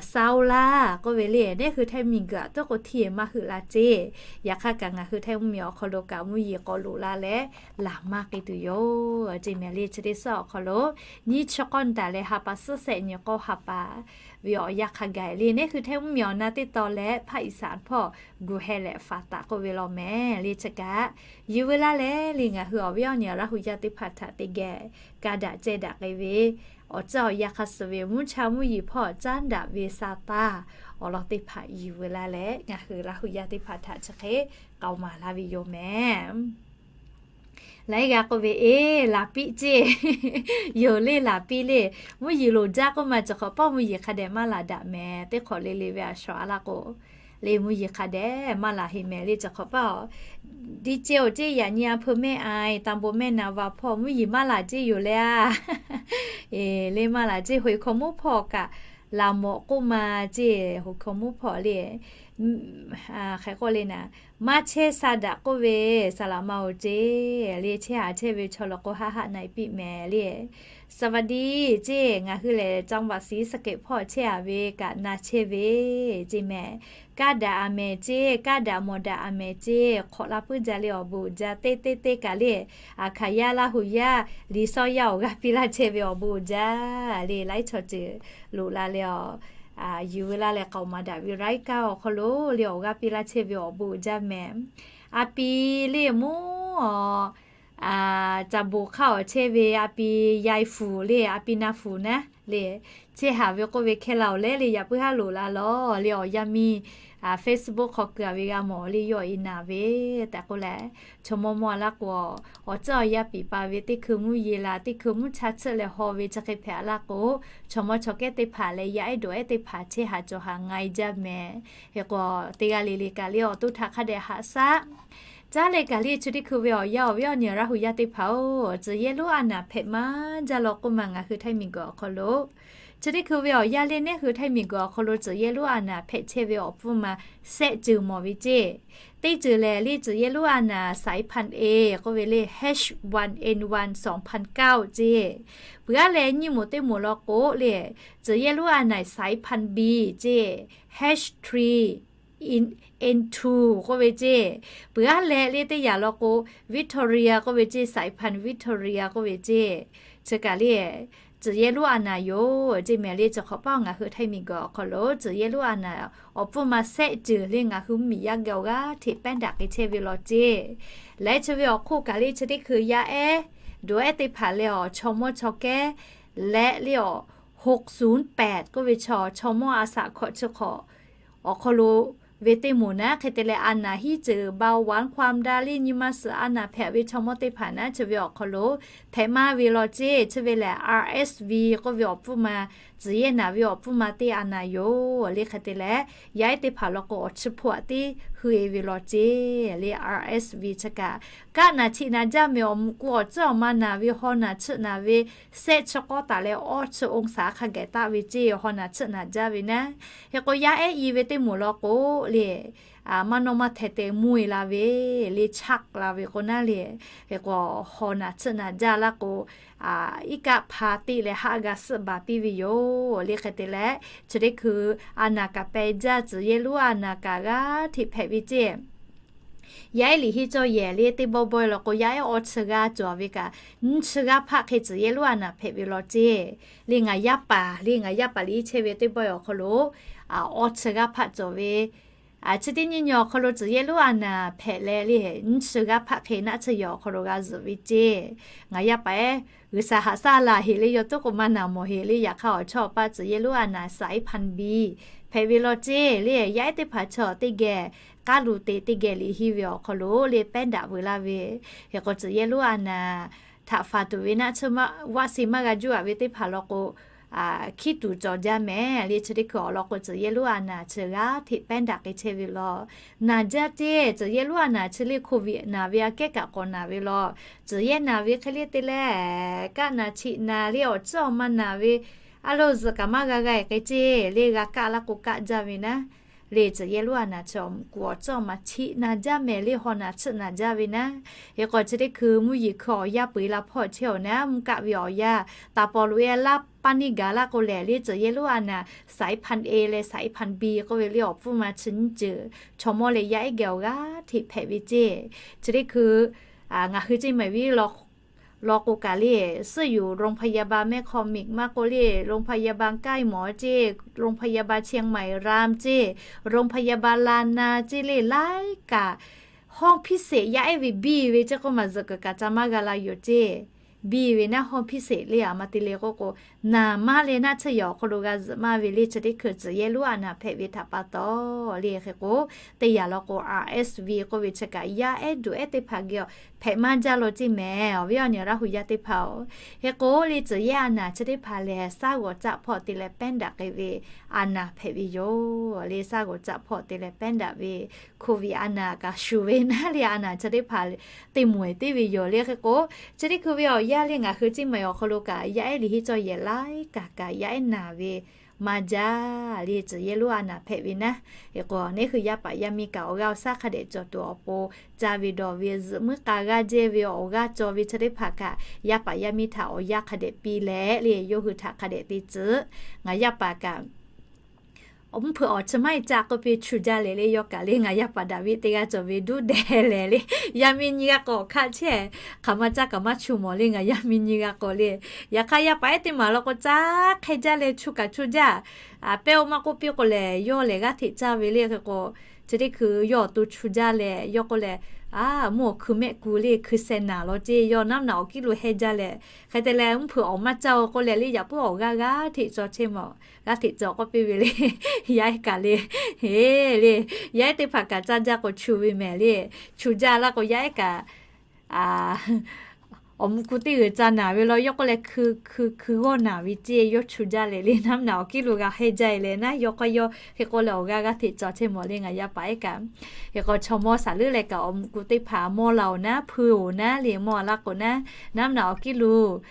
South laˇ k'oˆ ve le, neˇ hui Htaiˇ miˬguiˬ aꞈ tuˉ k'o hteˇ maˇ heuˆ la ceˇ. Yaꞈ hk'aˇ kaꞈ ngaˬ hui Htaiˇ mvuhˇmiˬ awˬ hk'aw lo kaꞈ mvuhˇ yeˬ k'awꞈ loꞈ la leh laˬ maˇ k'ai tuˬ yoˬ ceˇ mehˍ le. Chi teˇ suhˉ awˬ hk'aw lo nyiˇ chi k'awˇ nyi taˍ leh ha pa suhˉ shehˆ nyi k'awˇ ha pa ve awˬ yanˇ hk'a gaˬ le, neˇ hui Htaiˇ mvuhˇmiˬ awˬ na teˇ taw leh ภาคอีสาน hpawˇ gu hehˇ leh faˍ taˍ k'oˆ ve law mehˍ le. Chi kaꞈ yuˬ veu laˇ leh le, ngaˬ hui awˬ viˉ awˬ nyi Laˇ huˍ yaˇ teˇ hpaˍ htaꞈ teˇ geh kaˇ daꞈ cehˇ daꞈ k'ai ve, awˬ tcuhˇ awˬ yanˇ hk'a suh ve mvuhˇ cha mvuhˇ yeˬ hpawˇ caˉ daꞈ ve sa taˇ awˬ lawn teˇ hpaˍ yuˬ veu laˇ leh, ngaˬ hui Laˇ huˍ yaˇ teˇ hpaˍ htaꞈ chi hk'e k'aoˍ maˍ laˇ ve yoˬ mehˍ. Laiˉ g'aˇ k'oˆ ve, Eˬ, laˬ piˇ ceˇ. Yoˬ le, laˬ piˇ le. Mvuhˇ yeˬ loˍ jaˇ k'oˆ ma, chi hk'awꞈ pawˆ mvuhˇ yeˬ hk'a dehꞈ maˇ laˬ daꞈ mehˍ. Teˇ hk'awꞈ le le ve a shawˍ a laˇ k'o, le mvuhˇ yeˬ hk'a dehꞈ maˇ laˬ heˆ mehˍ le. Chi hk'awꞈ pawˆ ดีเจ oˬ ceˇ, yaꞈ nyi a hpeu แม่อาย ตำบลแม่นาวา hpawˇ mvuhˇ yeˬ maˇ laˬ ceˇ yoˬ le a. Eˬ, le maˇ laˬ ceˇ. Hoˍ hkaw mvuhˇ hpawˇ kaꞈ laˬ mawꞈ k'oˆ ma ceˇ. Hoˍ hkaw mvuhˇ hpawˇ le, hk'e k'oˆ le naˍ, maˇ chehˇ sa daꞈ k'oˆ ve, saˍ laꞈ ma oˬ ceˇ. Le chehˇ haꞈ chehˇ ve chaw law k'o, haˆ haˆ na e piˇ mehˍ le. สวัสดี ceˇ, ngaˬ hui lehˬ จังหวัดศรีสะเกษ hpawˇ chehˇ a ve kaꞈ na chehˇ ve ceˇ mehˍ. Kaˇ daꞈ a mehˍ ceˇ, kaˇ daꞈ mawˬ daꞈ a mehˍ ceˇ. Hk'awꞈ la puiˉ jaˇ le, awˬ bon uiˍ jaˇ teˇ teˇ teˇ kaꞈ le. Aˬ hkaˍ yaˇ Laˇ huˍ yaˇ, Liꞈ shawnˉ yaˇ awˬ g'aˇ piˇ laˇ chehˇ ve awˬ bon uiˍ jaˇ le. Laiˉ chaw ceuˬ loꞈ la leh, yuˬ veu laˇ leh k'aoˍ maˍ daꞈ ve รายการ awˬ hk'aw lo le awˬ g'aˇ piˇ laˇ chehˇ ve awˬ bon uiˍ jaˇ mehˍ. A pi le mvuhˇ awˬ, caˍ bon hk'aˇ awˬ chehˇ ve a pi, yai fuˍ le, a pi na fuˍ naˉ le, chehˇ haꞈ ve k'oˆ ve hkehˇ la awˬ leh le, yaꞈ puiˉ haˉ loꞈ la lawˬ le. Awˬ yanˇ miˇ Facebook hk'aw keu a ve g'a mawˬ le, yawˇ e naˍ ve tehꞈ k'oˆ leh, chaw mawˇ mawˇ a laˇ k'o, awˬ tcuhˇ awˬ yanˇ piˍ pa ve teˇ hkui mvuhˇ yeˬ la, teˇ hkui mvuhˇ cha tsuhˆ leh haw ve chi hk'e hpehꞈ a laˇ k'o, chaw mawˇ chaw kehˉ teˇ hpaˍ leh yaˇ ehˉ dawˬ ehˉ teˇ hpaˍ chehˇ haꞈ cawˬ haꞈ nga e jaˇ mehˍ. Hk'e k'o, teˇ g'aˇ le le kaꞈ le awˬ to htaꞈ hk'a dehꞈ haꞈ shaˉ caˉ leh kaꞈ le, chi teˇ hkui ve awˬ yanˇ awˬ viˉ awˬ nyi Laˇ huˍ yaˇ teˇ hpaˍ-oˬ, tcuh yehˇ lonˉ a naˍ hpehꞈ maˇ jaˇ law k'oˆ ma ngaˬ hui Htaiˇ miˬguiˬ awˬ hk'aw lo. Chi teˇ hkui ve awˬ yanˇ le neˇ hui Htaiˇ miˬguiˬ awˬ hk'aw lo tcuh yehˇ lonˉ a naˍ hpehꞈ chehˇ ve awˬ pfuhˇ ma shehˆ ceuˬ mawˬ ve ceˇ. Teˇ ceuˬ lehˬ le, tcuh yehˇ lonˉ a naˍ สายพันธุ์ A k'oˆ ve le, H one N one สองพันเก้า ceˇ. Peuˬ aˉ leh nyiˇ moˍ teˇ moˍ law k'o le, tcuh yehˇ lonˉ a naˍ สายพันธุ์ B ceˇ, H three into k'oˆ ve ceˇ. Peuˬ aˉ leh le teˇ yanˇ law k'o, Victoria k'oˆ ve ceˇ, สายพันธุ์ Victoria k'oˆ ve ceˇ. Chi kaꞈ le, tcuhˍ yehˇ lonˉ a naˍ yoˬ ceˇ mehˍ le. Chi hk'awꞈ paˇ ngaˬ hui Htaiˇ miˬguiˬ awˬ hk'aw lo tcuhˍ yehˇ lonˉ a naˍ awˬ pfuhˇ ma sehˆ ceuˬ le ngaˬ hui mvuhˇmiˬ yaˇ geh awˬ g'aˇ hteꞈ pehˉ daꞈ k'ai chehˇ ve law ceˇ. Leh chi ve awˬ hk'oˆ kaꞈ le chi teˇ hkui yaˇ ehˉ, dawˬ ehˉ teˇ hpaˍ leh awˬ chaw mawˇ chaw kehˉ leh le awˬ หกศูนย์แปด k'oˆ ve chaw, chaw mawˇ a shaꞈ hkawꞈ chi hk'awꞈ awˬ hk'aw lo ve teˇ moˍ naˉ hk'e te leh a naˍ hiˉ ceuˬ เบาหวาน ความดัน le nyi ma suhˍ a naˍ hpehꞈ ve chaw mawˇ teˇ hpaˍ naˉ chi ve awˬ hk'aw lo hpehꞈ maˇ ve law ceˇ. Chi ve lehˬ, R S V k'oˆ ve awˬ pfuhˇ ma, tcuhˍ yehˇ naˍ ve awˬ pfuhˇ ma teˇ a naˍ yoˬ le. Hk'e te leh, yaˇ ehˉ teˇ hpaˍ law k'o awˬ chi hpawˇ a teˇ hui e ve law ceˇ le. R S V chi kaꞈ, kaˆ naˍ chiꞈ naˍ jaˇ mehˍ, awˬ mvuhꞈ ku awˬ tcuhˉ awˬ ma naˍ ve, haw naˍ chiꞈ naˍ ve, sehˆ chi k'awˇ taˍ leh awˇ chi องศา hk'a geh taˆ ve ceˇ, haw naˍ chiꞈ naˍ jaˇ ve naˉ. Hk'e k'o yaˇ ehˉ i ve teˇ moˍ law k'o le, maˇ nawˇ maˇ hteh te mvuh e la ve le, chaˆ la ve k'o naˉ le. Hk'e k'o haw naˍ chiꞈ naˍ jaˇ laˇ k'o, iˉ kaˆ hpa teˆ leh haˆ g'a suhˆ baˬ piˇ ve yoˬ le. Hk'e te leh, chi teˇ hkui a naˍ kaꞈ peh jaˇ, tcuhˍ yehˇ lonˉ a naˍ kaꞈ g'aˇ hteꞈ hpehꞈ ve ceˇ. Yaˇ ehˉ liꞈ hiˉ cawˇ yehˬ le teˇ bawˇ bawehˇ law k'o, yaˇ ehˉ awˇ chi g'aˇ cawˬ ve kaꞈ, nyiˇ chi g'aˇ hpaˆ hk'e tcuhˍ yehˇ lonˉ a naˍ hpehꞈ ve law ceˇ. Le ngaˬ yaˇ paˍ le, ngaˬ yaˇ paˍ liꞈ hiˉ chehˇ ve teˇ bawehˇ awˬ hk'aw lo awˇ chi g'aˇ hpaˆ cawˬ ve. Chi teˇ nyiˇ nyi awˬ hk'aw lo tcuhˍ yehˇ lonˉ a naˍ hpehꞈ leh le, nyiˇ chi g'aˇ hpaˆ hk'e naˆ chi yehˬ awˬ hk'aw lo g'a zuhꞈ ve ceˇ. Ngaˬ yaˇ paˍ ehˉ G'uiˬsha haꞈ shaˉ la heˍ le, yaw tuˉ k'o maˇ naˍ mawˬ heˍ le. Yaꞈ hk'aˇ awˬ chawˇ awˬ paˇ tcuhˍ yehˇ lonˉ a naˍ สายพันธุ์ B hpehꞈ ve law ceˇ le. Yaˇ ehˉ teˇ hpaˍ chaw teˇ geh k'aˉ lu te teˇ geh liꞈ hiˉ ve awˬ hk'aw lo le pehˉ daꞈ veuˬ laˇ ve. Hk'e k'o tcuhˍ yehˇ lonˉ a naˍ htaꞈ faˍ tuˬ ve naˆ chi vaˆ seˍ maˇ g'a juˇ aꞈ ve teˇ hpaˍ law k'o, hkiˉ tuˬ cawˬ jaˇ mehˍ le. Chi teˇ hkui awˬ lawn k'o tcuhˍ yehˇ lonˉ a naˍ chi g'aˇ hteꞈ pehˉ daꞈ k'ai chehˇ ve law. Naˍ jaˇ ceˇ, tcuhˍ yehˇ lonˉ a naˍ chi le โควิด naˍ ve aꞈ kehˉ kaꞈ k'awꞈ naˍ ve law. Tcuhˍ yehˇ naˍ ve hk'e le te leh, kaˆ naˍ chiꞈ naˍ le awˬ tcuhˉ awˬ ma naˍ ve, a lo zuhꞈ kaꞈ maˇ g'a g'a e k'ai ceˇ le. G'a kaˆ laˇ k'o kaˆ jaˇ ve naˉ le. Tcuhˍ yehˇ lonˉ a naˍ chi awˬ mvuhꞈ ku awˬ tcuhˉ awˬ ma chiꞈ naˍ jaˇ mehˍ le, haw naˍ chiꞈ naˍ jaˇ ve naˉ. Hk'e k'o chi teˇ hkui mvuhˇ yeˬ hkui awˬ yanˇ peu eˬ la hpawˇ chehˇ awˬ naˉ, mvuhˇ kaˆ ve awˬ yanˇ taˍ pawˍ loꞈ e laˇ paˇ niˇ gaˬ laˇ k'o lehˬ le, tcuhˍ yehˇ lonˉ a naˍ สายพันธุ์ A leh สายพันธุ์ B k'oˆ ve le awˬ pfuhˇ ma chi nyiˇ ceuˬ chaw mawˇ leh yaˇ ehˉ geh awˬ g'aˇ hteꞈ hpehꞈ ve ceˇ. Chi teˇ hkui ngaˬ hui ceˇ mehˍ ve law k'o kaꞈ le, suhˉ yuˬ โรงพยาบาล แม่คอมิก maˇ k'o le โรงพยาบาล ใกล้หมอ ceˇ, โรงพยาบาล เชียงใหม่ ราม ceˇ, โรงพยาบาล ลานา ceˇ le laiˉ kaꞈ ห้องพิเศษ yaˇ ehˉ ve biˇ ve ceˇ k'oˆ maˬ zuhꞈ kuiˬ kaꞈ ca maˇ g'a la yoˬ ceˇ. Biˇ ve naˉ ห้องพิเศษ le aˬ ma te le k'oˆ k'o, naˍ maˇ leh naˆ tsuhˇ yehˬ awˬ hk'aw lo g'a zuhꞈ maˇ ve le. Chi teˇ hkui tcuhˍ yehˇ lonˉ a naˍ hpehꞈ ve htaꞈ pa taw le. Hk'e k'o, teˇ yanˇ law k'o, R S V k'oˆ ve chi kaꞈ yaˇ ehˉ duˬ ehˉ teˇ hpaˍ geh awˬ hpehꞈ maˇ jaˇ law ceˇ mehˍ, awˬ viˉ awˬ nyi Laˇ hu yaˇ teˇ hpaˍ-oˬ. Hk'e k'o le, tcuhˍ yehˇ a naˍ chi teˇ hpaˍ lehˬ, shaˉ g'awˬ caˆ hpawˇ te leh pehˉ daꞈ k'ai ve a naˍ hpehꞈ ve yoˬ le. Shaˉ g'awˬ caˆ hpawˇ te leh pehˉ daꞈ ve โควิด a naˍ kaꞈ shuˍ ve naˉ le, a naˍ chi teˇ hpaˍ teˇ moˍ eˬ teˇ ve yoˬ le. Hk'e k'o, chi teˇ hkui ve awˬ yanˇ le ngaˬ hui ceˇ mehˍ awˬ hk'aw lo kaꞈ yaˇ ehˉ liꞈ hiˉ cawˇ yehˬ laiˉ kaꞈ kaꞈ yaˇ ehˉ naˍ ve maˇ jaˇ le. Tcuhˍ yehˇ lonˉ a naˍ hpehꞈ ve naˉ. Hk'e k'o, neˇ hui yaˇ paˍ yaˇ miˇ kaꞈ awˬ g'aˇ awˬ shaˉ hk'a dehꞈ cawˬ tuˬ awˬ pon, ca ve dawˬ ve zuhꞈ muiˉ k'a g'aˇ jehˇ ve awˬ g'aˇ cawˬ ve chi teˇ hpaˍ kaꞈ yaˇ paˍ yaˇ miˇ htaꞈ awˬ yanˇ hk'a dehꞈ piˇ leh le, yawˇ hui htaꞈ hk'a dehꞈ te tcuh. Ngaˬ yaˇ paˍ kaꞈ awˬ mvuhˇ hpeuꞈ awˬ chi maˇ e caˆ k'oˆ piˇ chu jaˇ lehˬ le, yawˇ kaꞈ le ngaˬ yaˇ paˍ daꞈ ve teˇ g'aˇ cawˬ ve duˇ dehˬ lehˬ le, yaˇ miˇ nyiˇ g'aˇ k'awꞈ hk'aˆ chehˇ, hk'aˬ ma caˇ kaꞈ maˇ chu mawˬ le ngaˬ yaˇ miˇ nyiˇ g'aˇ k'o le. Yaꞈ hk'aˇ yaˇ paˍ ehˉ teˇ maˍ law k'o caˇ hk'e jaˇ leh chu kaꞈ chu jaˇ. Pehˇ-oˆ maˇ k'oˆ piˇ k'o lehˬ, yawˇ lehˬ g'aˇ hteꞈ caˇ ve le. Hk'e k'o, chi teˇ hkui yawˇ awˬ to chu jaˇ leh yawˇ k'oˆ leh, a, mvuhˇ awˬ hkui mehˆ ku le hkui sheh naˍ law ceˇ, yawˇ naˉ naꞈ awˬ kiˉ lo heh jaˇ leh, hk'e te leh mvuhˇ hpeuꞈ awˬ maˇ caˇ-oˬ k'oˆ leh le, yaꞈ puiˉ awˬ g'aˇ g'aˇ hteꞈ cawˬ chehˇ mawˬ, g'aˇ hteꞈ cawˬ k'oˆ piˇ ve le. Yaˇ ehˉ kaꞈ le, le, yaˇ ehˉ teˇ hpaˍ kaꞈ caˇ jaˇ k'o chu ve mehˍ le, chu jaˇ laˇ k'o yaˇ ehˉ kaꞈ awˬ mvuhˇ ku teˇ g'uiˬ ca naˍ ve law, yawˇ k'oˆ leh hkui hkui hkui g'awˇ naˍ ve ceˇ, yawˇ chu jaˇ leh le, naˉ naꞈ awˬ kiˉ lo g'a heh jaˇ e leh naˉ, yawˇ k'o yawˇ hk'e k'oˆ leh awˬ g'aˇ g'aˇ hteꞈ cawˬ chehˇ mawˬ le ngaˬ yaˇ paˍ ehˉ kaꞈ. Hk'e k'o chaw mawˇ shaˍ leuˉ leh kaꞈ awˬ mvuhˇ ku teˇ hpaˍ mawˇ la-oˬ naˉ, hpui-oˬ naˉ le, mawˇ laˇ k'o naˉ, naˉ naꞈ awˬ kiˉ lo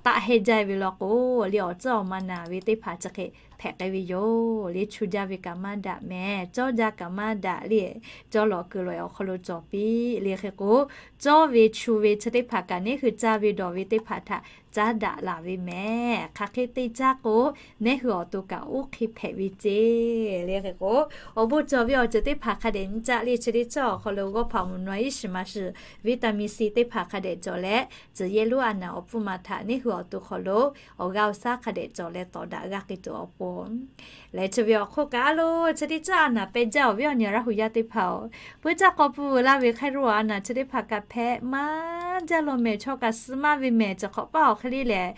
taˆ hehnˇ jaˇ ve law k'o, le awˬ tcuhˉ awˬ ma naˍ ve teˇ hpaˍ chi hk'e hpehꞈ k'ai ve yoˬ. Le chu jaˇ ve kaꞈ maˇ daꞈ mehˍ, cawˇ jaˇ kaꞈ maˇ daꞈ le, cawˇ lawꞈ kuiˬ lawꞈ awˬ hk'aw lo cawˬ piˇ le hk'e k'o, cawˇ ve chu ve chi teˇ hpaˍ kaꞈ neˉ hui caˇ ve dawˬ ve teˇ hpaˍ htaꞈ caˉ daꞈ laˬ ve mehˍ. Hk'aˬ hk'e te caˇ k'o, neˉ hui awˬ to kaꞈ oˇ hk'e hpehꞈ ve ceˇ le hk'e k'o, awˬ bon cawˬ ve awˬ ceuˬ teˇ hpaˍ hk'a dehꞈ nyi caˆ le chi teˇ cawˇ awˬ hk'aw lo g'awˇ hpaꞈ mvuhˬ nawˬ iˉ shiˍ ma shiˍ, vitamin C teˇ hpaˍ hk'a dehꞈ cawˬ leh, tcuh yehˇ lonˉ a naˍ awˬ pfuhˇ ma htaꞈ neˉ hui awˬ to hk'aw lo awˬ g'aˇ awˬ shaˉ hk'a dehꞈ cawˬ leh tawˍ daꞈ g'a k'ai tuˬ awˬ pon leh chi ve awˬ hk'oˆ kaꞈ a lo, chi teˇ caˇ a naˍ pehˇ jaˇ awˬ viˉ awˬ nyi Laˇ hu yaˇ teˇ hpaˍ-oˬ, puiˉ caˇ k'aw pfuhˇ veu laˇ ve hk'aˇ lo a naˍ chi teˇ hpaˍ kaꞈ hpehꞈ maˇ jaˇ law mehˍ, chaw kaꞈ suh maˇ ve mehˍ. Chi hk'awꞈ paˇ awˬ hk'e le lehˬ,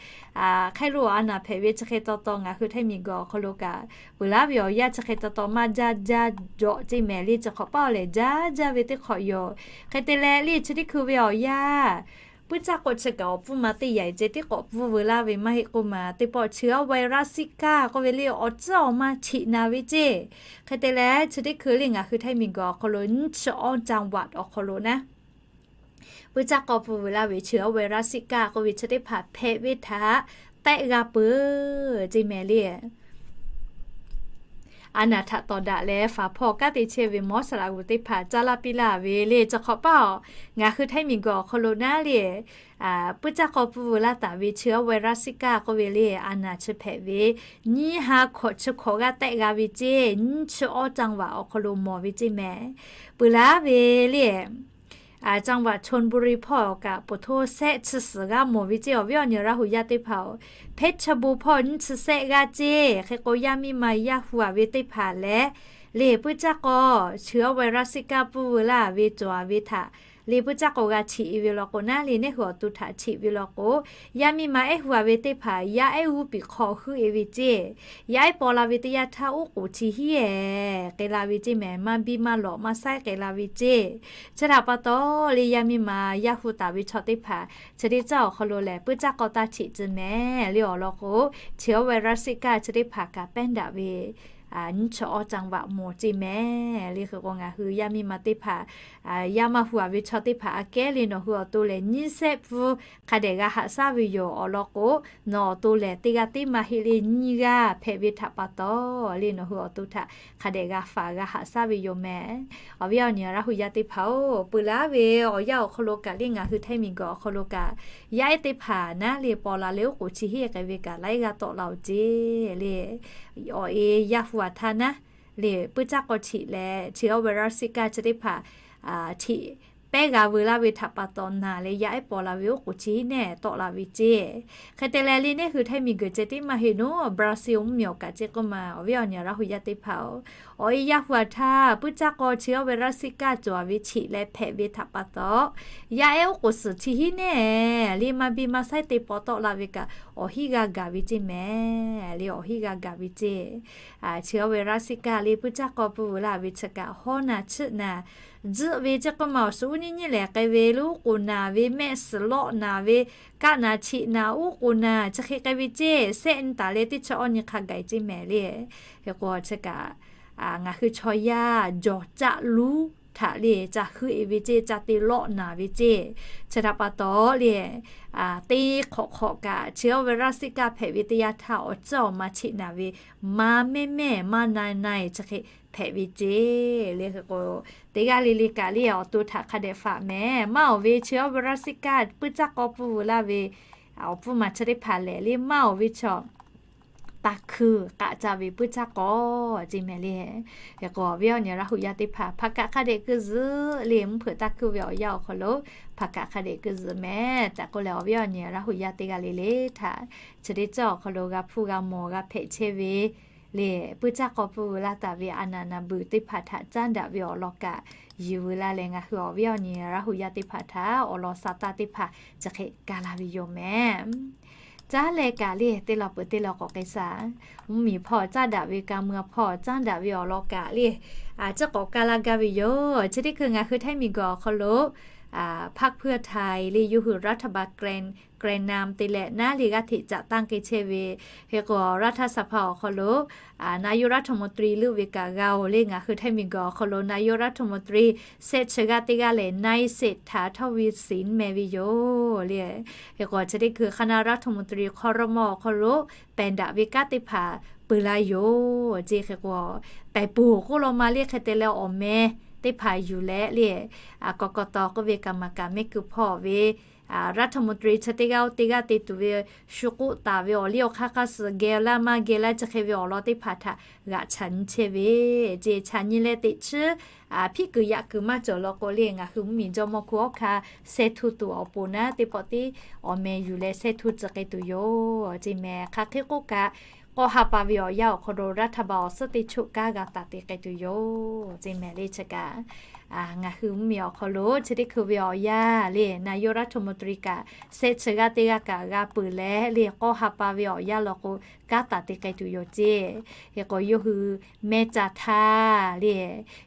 hk'aˇ lo a naˍ hpehꞈ ve chi hk'e taw taw ngaˬ hui Htaiˇ miˬguiˬ awˬ hk'aw lo kaꞈ peuˬ laˇ ve awˬ yanˇ chi hk'e taw taw maˇ jaˇ jaˇ jawꞈ ceˇ mehˍ le. Chi hk'awꞈ paˇ awˬ lehˬ jaˇ jaˇ ve teˇ hk'awꞈ yoˬ. Hk'e te leh le chi teˇ hkui ve awˬ yanˇ puiˉ caˇ k'aw chi kaꞈ awˬ pfuhˇ ma teˇ yanˇ ceh tiˉ k'awꞈ pfuhˇ veu laˇ ve maˇ heˆ k'oˆ ma, teˇ pawˆ chi awˇ virus Zika k'oˆ ve le awˬ tcuhˉ awˬ ma chiꞈ naˍ ve ceˇ. Hk'e te leh chi teˇ hkui le ngaˬ hui Htaiˇ miˬguiˬ awˬ hk'aw lo nyiˇ chi awˇ จังหวัด awˬ hk'aw lo naˉ, puiˉ caˇ k'aw pfuhˇ veu laˇ ve chi awˇ virus Zika k'oˆ ve chi teˇ hpaˍ hpehꞈ ve htaꞈ tehˆ g'a peuˬ ceˇ mehˍ le. A naˍ htaꞈ tawˍ daꞈ leh faˍ hpawˇ kanˉ te chehˇ ve mawˇ saˍ laꞈ g'uˬ teˇ hpaˍ caˇ laˇ piˇ laˇ ve le. Chi hk'awꞈ paˇ-oˬ, ngaˬ hui Htaiˇ miˬguiˬ awˬ hk'aw lo naˉ le, puiˉ caˇ k'aw pfuhˇ veu laˇ taˍ ve chi awˇ virus Zika k'oˆ ve le a naˍ chi hpehꞈ ve nyiˇ ha hkawꞈ chi hkawꞈ g'aˇ tehˆ g'a ve ceˇ, nyiˇ chi awˇ จังหวัด awˬ hk'aw lo mawˬ ve ceˇ mehˍ. Peuˬ laˇ ve le จังหวัดชลบุรี hpawˇ kaꞈ poˬ htoˇ sehˆ chi suhˍ g'aˇ mawˬ ve ceˇ awˬ viˉ awˬ nyi Laˇ hu yaˇ teˇ hpaˍ-oˬ, เพชรบูรณ์ hpawˇ nyiˇ chi sehˆ g'aˇ ceˇ. Hk'e k'o yaˇ miˇ ma yaˇ hu-a ve teˇ hpaˍ leh le puiˉ caˇ k'aw chi awˇ virus Zika pfuhˇ veu laˇ ve cawˬ-a ve htaꞈ le puiˉ caˇ k'aw g'a chiꞈ-e ve law k'o naˉ le neˉ hui awˬ to htaꞈ chiꞈ ve law k'o, yaˇ miˇ ma ehˉ hu-a ve teˇ hpaˍ yaˇ ehˉ g'uˇ piˍ hk'aw heuˆ-e ve ceˇ. Yaˇ ehˉ paw la ve teˇ yanˇ htaˇ oˉ k'oˍ chi hiˉ-ehˍ k'ai la ve ceˇ mehˍ, maˇ biˇ maˇ lawꞈ maˇ saiˉ k'ai la ve ceˇ. Chi htaꞈ pa taw le yaˇ miˇ ma yaˇ hu taˍ ve chaw teˇ hpaˍ chi teˇ caˇ awˬ hk'aw lo lehˬ puiˉ caˇ k'aw taˇ chiꞈ tcuh mehˍ le awˬ lawn k'o, chi awˇ virus Zika chi teˇ hpaˍ kaꞈ pehˉ daꞈ ve nyiˇ chi awˇ จังหวัด mawˬ ceˇ mehˍ le. Hk'e k'o ngaˬ hui yaˇ miˇ ma teˇ hpaˍ, yaˇ maˇ hu-a ve chaw teˇ hpaˍ aꞈ kehˉ le nawˬ hui awˬ to lehˬ nyiˇ sehˆ pfuhˇ hk'a dehꞈ g'a haꞈ shaˉ ve yoˬ. Awˬ lawn k'o, nawˬ awˬ to lehˬ teˇ g'aˇ teˇ maˇ heˆ le nyiˇ g'aˇ hpehꞈ ve htaꞈ pa taw le nawˬ hui awˬ to htaꞈ hk'a dehꞈ g'a faˍ g'a haꞈ shaˉ ve yoˬ mehˍ. Awˬ viˉ awˬ nyi Laˇ hu yaˇ teˇ hpaˍ-oˬ, peuˬ laˇ ve awˬ yanˇ awˬ hk'aw lo kaꞈ le ngaˬ hui Htaiˇ miˬguiˬ awˬ hk'aw lo kaꞈ yaˇ ehˉ teˇ hpaˍ naˉ le paw la leh oˉ k'oˍ chi hiˉ k'ai ve kaꞈ laiˉ g'aˇ tawˆ la-oˬ ceˇ le. Awˬ e yaˇ hu-a htaˇ naˉ le puiˉ caˇ k'aw chiꞈ leh chi awˇ virus Zika chi teˇ hpaˍ chiꞈ pehˉ g'a veu laˇ ve htaꞈ pa taw naˍ leh yaˇ ehˉ paw la ve oˉ k'oˍ chi hiˉ neˇ tawˆ la ve ceˇ. Hk'e te leh le neˉ hui Htaiˇ miˬguiˬ ceh tiˉ maˇ heˆ naˉ Brazil mvuhˇmiˬ awˬ kaꞈ ceˇ k'oˆ ma awˬ viˉ awˬ nyi Laˇ hu yaˇ teˇ hpaˍ-oˬ, awˬ e yaˇ hu-a htaˇ puiˉ caˇ k'aw chi awˇ virus Zika cawˬ-a ve chiꞈ leh hpehꞈ ve htaꞈ pa taw yaˇ ehˉ oˉ k'oˍ suhˍ chi hiˉ neˇ le maˇ biˇ maˇ saiˉ te paw tawˆ la ve kaꞈ awˬ hiˉ g'a gaˬ ve ceˇ mehˍ le awˬ hiˉ g'a gaˬ ve ceˇ. Chi awˇ virus Zika le puiˉ caˇ k'aw pfuhˇ veu laˇ ve chi kaꞈ hawˉ naˍ chiˆ naˍ zuhˆ ve ceˇ k'oˆ ma awˬ suhˍ uˉ nyiˇ nyiˇ lehˬ k'ai ve le oˉ k'oˍ naˍ ve mehˆ suhˍ lawˆ naˍ ve kaˆ naˍ chiꞈ naˍ oˉ k'oˍ naˍ chi hk'e k'ai ve ceˇ. Sehˆ nyi taˍ leh teˇ chi awˇ nyi hk'a gaˬ-e ceˇ mehˍ le. Hk'e k'o chi kaꞈ ngaˬ hui chaw yaˇ jawˬ caˆ luˉ htaꞈ le ca heuˆ-e ve ceˇ, ca te lawˆ naˍ ve ceˇ. Chi htaꞈ pa taw le teˇ hk'awꞈ hk'awꞈ kaꞈ chi awˇ virus Zika hpehꞈ ve teˇ yanˇ htaˇ awˬ tcuhˉ awˬ ma chiꞈ naˍ ve maˇ mehˆ mehˆ maˇ na na-e chi hk'e hpehꞈ ve ceˇ le. Hk'e k'o teˇ g'aˇ le le kaꞈ le awˬ to htaꞈ hk'a dehꞈ faꞈ mehˍ. Maˇ awˬ ve chi awˇ virus Zika puiˉ caˇ k'aw pfuhˇ veu laˇ ve awˬ pfuhˇ ma chi teˇ hpaˍ lehˬ le maˇ awˬ ve chaw taˇ hkuiˇ k'aꞈ ca ve puiˉ caˇ k'aw ceˇ mehˍ le. Hk'e k'o awˬ viˉ awˬ nyi Laˇ hu yaˇ teˇ hpaˍ hpaˍ kaꞈ hk'a dehꞈ keu zuhꞈ le mvuhˇ hpeuꞈ taˇ hkuiˇ ve awˬ yanˇ awˬ hk'aw lo hpaˍ kaꞈ hk'a dehꞈ keu zuhꞈ mehˍ tehꞈ k'oˆ leh awˬ viˉ awˬ nyi Laˇ hu yaˇ teˇ g'aˇ le le htaꞈ chi teˇ caˇ awˬ hk'aw lo g'a hpuˇ g'a mawˬ g'a hpehꞈ chehˇ ve le puiˉ caˇ k'aw pfuhˇ veu laˇ taˍ ve a naˍ naˍ beuˬ teˇ hpaˍ htaꞈ caˉ daꞈ ve awˬ lawn kaꞈ yuˬ veu laˇ leh ngaˬ hui awˬ viˉ awˬ nyi Laˇ hu yaˇ teˇ hpaˍ htaꞈ awˬ lawn sa taˇ teˇ hpaˍ chi hk'e ka la ve yoˬ mehˍ. Caˉ leh kaꞈ le teˇ law peuˬ teˇ law k'awꞈ k'ai shaˍ. Mvuhˇmiˬ hpawˇ caˉ daꞈ ve, ka mui hpawˇ caˉ daꞈ ve awˬ lawn kaꞈ le, a ciˉ k'awꞈ ka la gaˇ ve yoˬ. Chi teˇ hkui ngaˬ hui Htaiˇ miˬguiˬ awˬ hk'aw lo พรรคเพื่อไทย le yawˇ hui รัฐบาลแกนนำ te leh naˉ le g'aˇ hteꞈ caꞈ tanˇ k'ai chehˇ ve. Hk'e k'o รัฐสภา awˬ hk'aw lo นายกรัฐมนตรี leuˆ ve kaꞈ g'a-oˬ le, ngaˬ hui Htaiˇ miˬguiˬ awˬ hk'aw lo นายกรัฐมนตรี shehˆ chi g'aˇ teˇ g'aˇ lehˬ นายเศรษฐาทวีสิน meh ve yoˬ le. Hk'e k'o chi teˇ hkui คณะรัฐมนตรี ครม. awˬ hk'aw lo pehˬ daꞈ ve kanˉ teˇ hpaˍ peuˬ la yoˬ ce. Hk'e k'o pehˬ peuˬ k'oˆ law ma le, hk'e te leh awˬ meh teˇ hpaˍ yuˬ leh le, กกต k'oˆ ve กรรมการ mehˆ kuiˬ hpawˇ ve รัฐมนตรี chi teˇ g'aˇ oˇ teˇ g'aˇ te tuˬ ve shu k'oˆ taˍ ve awˬ liˇ awˬ hk'aˇ hk'aˇ suh geh laˇ maˇ geh laˇ chi hk'e ve awˬ lawn teˇ hpaˍ htaꞈ g'aꞈ chaꞈ nyi chehˇ ve ce. Chaꞈ nyi leh teꞈ chiˉ hpiˆ kuiˬ yaꞈ kuiˬ maˇ cawˬ law k'o le, ngaˬ hui mvuhˇmiˬ jawˇmawˇ hkunˉ awˉ hkaˇ sheh htuˇ tuˬ awˬ pon naˉ teˇ pawˆ tiˉ awˬ meh yuˬ leh sheh htuˇ tcuh k'ai tuˬ yoˬ ce meh. Hk'aˬ hk'e k'oˆ kaꞈ, k'awˇ ha pa ve awˬ yanˇ awˬ hk'aw lo รัฐบาล awˬ suhˉ teˇ choˆ kanˉ g'a taˍ te k'ai tuˬ yoˬ ce meh le. Chi kaꞈ ngaˬ hui mvuhˇmiˬ awˬ hk'aw lo chi teˇ hkui ve awˬ yanˇ le, นายกรัฐมนตรี kaꞈ shehˆ chi g'aˇ teˇ g'aˇ kaꞈ g'a peuˬ leh le, k'awˇ ha pa ve awˬ yanˇ law k'o kanˉ taˍ te k'ai tuˬ yoˬ ce. Hk'e k'o yawˇ hui meh ca htaˇ le,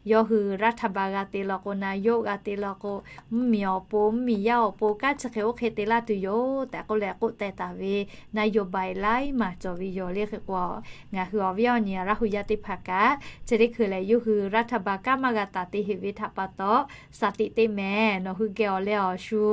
yawˇ hui รัฐบาล g'a te law k'o, นายก g'a te law k'o, mvuhˇmiˬ awˬ pon, mvuhˇmiˬ yaˇ awˬ pon kanˉ chi hk'e oˇ hk'e te laˇ tuˬ yoˬ tehꞈ k'oˆ leh k'oˆ teh taˍ ve นโยบาย laiˉ maˬ cawˬ ve yoˬ le. Hk'e k'o ngaˬ hui awˬ viˉ awˬ nyi Laˇ hu yaˇ teˇ hpaˍ kaꞈ chi teˇ hkui lehˬ yawˇ hui รัฐบาล kanˉ maˇ g'a taˍ te heꞈ ve htaꞈ pa taw, shaˍ tiꞈ teˇ mehˍ nawˬ hui geh awˬ leh awˬ shu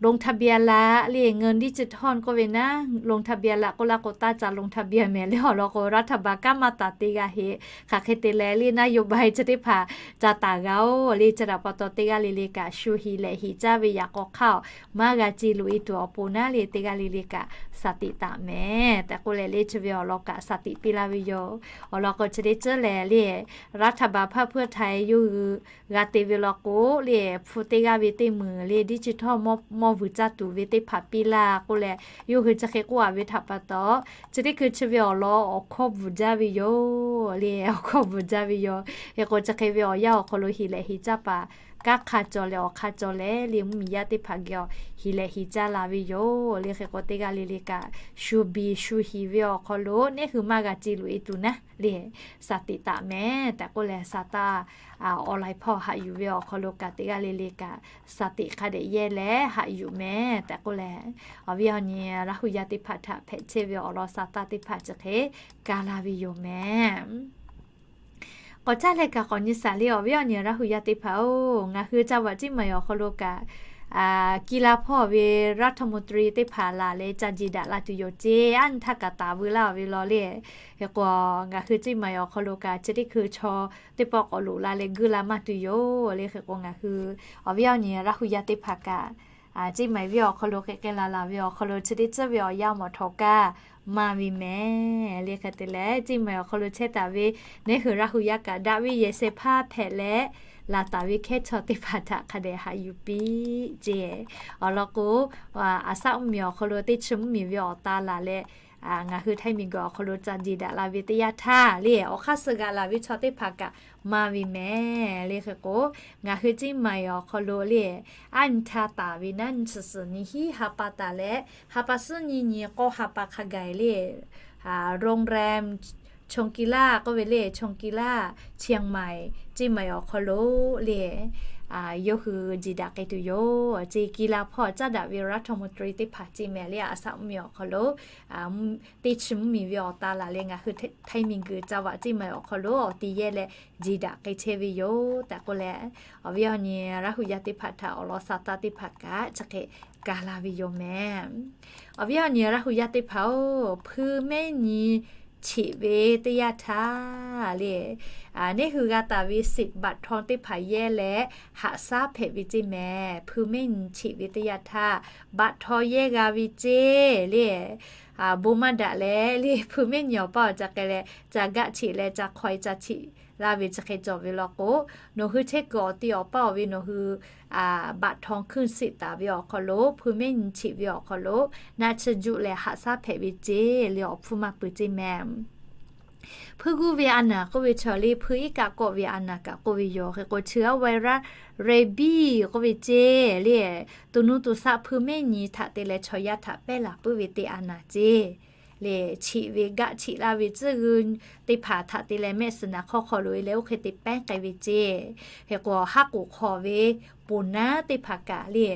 ลงทะเบียน laˇ le, เงินดิจิทัล k'oˆ ve naˉ, ลงทะเบียน laˇ k'oˆ laˇ k'o taˇ ca ลงทะเบียน mehˍ le. Awˬ lawn k'o รัฐบาล kanˉ maˇ taˍ te g'a heꞈ. Hk'aˬ hk'e te leh le นโยบาย chi teˇ hpaˍ ca taˍ g'a-oˬ le. Chi htaꞈ pa taw teˇ g'aˇ le le kaꞈ shu hiˍ lehˬ hiˍ caˇ ve yaꞈ k'aw hk'aˇ awˬ maˇ g'a ce loꞈ e tuˬ awˬ pon naˉ le, teˇ g'aˇ le le kaꞈ shaˍ tiꞈ taˍ mehˍ tehꞈ k'oˆ leh le, chi ve awˬ lawn kaꞈ shaˍ tiꞈ piˇ laˇ ve yoˬ. Awˬ lawn k'o chi teˇ ceuˬ lehˬ le, รัฐบาล hpaˇ hpuˇ htaiˍ yawˇ hui g'a te ve law k'o le, hpu teˇ g'aˇ ve teˇ meunˍ le ดิจิทัล mawˇ vuiˬ caˇ tuˬ ve teˇ hpaˍ piˇ laˇ k'oˆ leh, yawˇ hui chi hk'e k'oˆ a ve htaꞈ pa taw, chi teˇ hkui chi ve awˬ lawn awˬ hkawˇ bvuhˬ jaˇ ve yoˬ le, awˬ hkawˇ bvuhˬ jaˇ ve yoˬ. Hk'e k'o chi hk'e ve awˬ yanˇ awˬ hk'aw lo hiˍ lehˬ hiˍ caˇ paˍ kanˉ hk'a cawˬ leh awˬ hk'a cawˬ leh le, mvuhˇmiˬ yaˇ teˇ hpaˍ geh awˬ hiˍ lehˬ hiˍ caˇ la ve yoˬ le. Hk'e k'o teˇ g'aˇ le le kaꞈ shu biˬ shu hiˍ ve awˬ hk'aw lo neˉ hui maˇ g'a ce loꞈ e tuˬ naˉ le, shaˍ tiꞈ taˍ mehˍ tehꞈ k'oˆ leh, shaˍ taˇ online hpawˇ haꞈ yuˬ ve awˬ hk'aw lo kaꞈ teˇ g'aˇ le le kaꞈ shaˍ tiꞈ hk'a dehꞈ yehˇ leh haꞈ yuˬ mehˍ tehꞈ k'oˆ leh, awˬ viˉ awˬ nyi Laˇ hu yaˇ teˇ hpaˍ htaꞈ hpehꞈ chehˇ ve awˬ lawn shaˍ taˇ teˇ hpaˍ chi hk'e ka la ve yoˬ mehˍ. K'awꞈ caˇ leh kaꞈ k'awꞈ nyi shaˍ le, awˬ viˉ awˬ nyi Laˇ hu yaˇ teˇ hpaˍ-oˬ, ngaˬ hui ca vaꞈ ceˇ maˬ awˬ hk'aw lo kaꞈ กีฬา hpawˇ ve รัฐมนตรี teˇ hpaˍ laˬ leh ca jeˬ daꞈ la tuˬ yoˬ ce. Aˉ nyi htaˇ kaꞈ taˍ veu laˇ ve law le. Hk'e k'o ngaˬ hui ceˇ maˬ awˬ hk'aw lo kaꞈ chi teˇ hkui chaw teˇ pawˆ k'awꞈ loꞈ la leh guˇ la maˇ tuˬ yoˬ le. Hk'e k'o ngaˬ hui awˬ viˉ awˬ nyi Laˇ hu yaˇ teˇ hpaˍ kaꞈ ceˇ maˬ viˇ awˬ hk'aw lo hk'e k'ai la la ve awˬ hk'aw lo chi teˇ tcuhˉ ve awˬ yanˇ mawˬ htawnˍ kaˇ maˇ ve mehˍ le. Hk'e te leh ceˇ maˬ awˬ hk'aw lo chehˇ taˍ ve neˉ hui Laˇ hu yaˇ kaꞈ daꞈ ve yehˬ shehˍ hpaˇ hpehꞈ leh, laˬ taˍ ve hkehˉ chaw teˇ hpaˍ htaꞈ hk'a dehꞈ haꞈ yuˬ piˇ ce. Awˬ lawn k'o, aˬ saˉ mvuhˇmiˬ awˬ hk'aw lo teˇ chi mvuhˇmiˬ ve awˬ ta laˬ leh, ngaˬ hui Htaiˇ miˬguiˬ awˬ hk'aw lo ca jeˬ daꞈ la ve teˇ yanˇ htaˇ le, awˬ hk'aˇ suh g'aꞈ laˬ ve chaw teˇ hpaˍ kaꞈ maˇ ve mehˍ le. Hk'e k'o ngaˬ hui ceˇ maˬ awˬ hk'aw lo le, aˉ nyi htaˇ taˍ ve naˉ nyi chi suhˍ nyi hiˉ ha pa taˍ leh, ha pa suhˉ nyi nyi k'awˇ ha pa hk'a gaˬ le, โรงแรม ชงกีฬา k'oˆ ve le, ชงกีฬา เชียงใหม่ ceˇ maˬ awˬ hk'aw lo le, yawˇ hui jeˬ daꞈ k'ai tuˬ yoˬ ce. กีฬา hpawˇ caˇ daꞈ ve รัฐมนตรี teˇ hpaˍ ceˇ mehˍ le, aˬ saˉ mvuhˇmiˬ awˬ hk'aw lo teˇ chi mvuhˇmiˬ ve awˬ ta laˬ leh ngaˬ hui Htaiˇ miˬguiˬ ca vaꞈ ceˇ maˬ awˬ hk'aw lo awˬ ti yehˇ leh jeˬ daꞈ k'ai chehˇ ve yoˬ tehꞈ k'oˆ leh, awˬ viˉ awˬ nyi Laˇ hu yaˇ teˇ hpaˍ htaꞈ awˬ lawn shaˍ taˇ teˇ hpaˍ kaꞈ chi hk'e ka la ve yoˬ mehˍ. Awˬ viˉ awˬ nyi Laˇ hu yaˇ teˇ hpaˍ-oˬ, hpui mehˆ nyi cheꞈ ve teˇ yanˇ htaˇ le, neˉ hui g'a taˍ ve สิทธิ์บัตรทอง teˇ hpaˍ yehˇ leh haꞈ shaˉ hpehꞈ ve ceˇ mehˍ. Hpui mehˆ nyi cheꞈ ve teˇ yanˇ htaˇ บัตรทอง yehˇ g'a ve ceˇ le, bon maˇ daꞈ leh le, hpui mehˆ nyi awˬ paˇ awˬ ca k'ai leh ca gaˆ cheꞈ leh ca hk'aw e ca cheꞈ laˇ ve chi hk'e cawˬ ve law k'o, nawˬ hui chehˇ kuiˬ awˬ ti awˬ paˇ awˬ ve nawˬ hui บัตรทอง ขึ้นสิทธิ์ taˍ ve awˬ hk'aw lo, hpui mehˆ nyi cheꞈ ve awˬ hk'aw lo, naˆ tsuhˇ juˆ leh haꞈ shaˉ hpehꞈ ve ceˇ le, awˬ hpfuhˇ maˇ peuˬ ceˇ mehˍ. Hpuiˇ guˇ ve a naˍ k'oˆ ve chaw le, hpui iˉ kaˆ kawˆ ve a naˍ kaꞈ k'oˆ ve yoˬ. Hk'e k'o chi a virus rabies k'oˆ ve ceˇ le, toꞈ nuˇ toꞈ shaˆ hpui mehˆ nyi htaꞈ te leh chaw yaˇ htaꞈ pehˇ laˬ puiˉ ve teˇ a naˍ ceˇ le, cheꞈ ve gaˆ cheꞈ laˇ ve tcuhˇ g'uiˇ teˇ hpaˍ htaꞈ te leh mehˆ suhˍ naˍ hk'awˇ hk'aw lo e leh oˇ hk'e te pehˉ k'ai ve ceˇ. Hk'e k'o, haˉ k'oˍ hk'aw ve ponˬ naˉ teˇ hpaˍ kaꞈ le,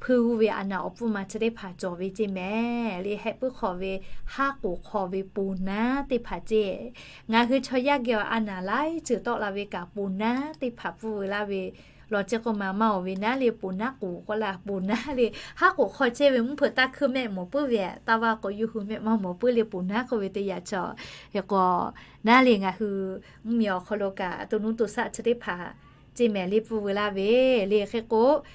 hpuiˇ g'uˇ ve a naˍ awˬ pfuhˇ ma chi teˇ hpaˍ cawˬ ve ceˇ mehˍ le. Heh puiˉ hk'aw ve haˉ k'oˍ hk'aw ve ponˬ naˉ teˇ hpaˍ ceˇ. Ngaˬ hui chaw yaˇ geh a naˍ laiˉ ceuˬ tawˆ la ve kaꞈ ponˬ naˉ teˇ hpaˍ pfuhˇ veu laˇ ve law ceˇ k'oˆ ma maˇ oˬ ve naˉ le, ponˬ naˉ k'oˍ k'oˆ laˇ, ponˬ naˉ le. Haˉ k'oˍ hk'aw chehˇ ve mvuhˇ hpeuꞈ taˇ hkuiˇ mehˆ mawˬ puiˉ ve, taˇ vaˇ k'o yawˇ hui mehˆ maˇ mawˬ puiˉ le, ponˬ naˉ k'oˆ ve teˇ yanˇ chaw. Hk'e k'o, naˉ le ngaˬ hui mvuhˇmiˬ awˬ hk'aw lo kaꞈ to nuˇ to shaˆ chi teˇ hpaˍ ceˇ mehˍ le pfuhˇ veu laˇ ve le. Hk'e k'o,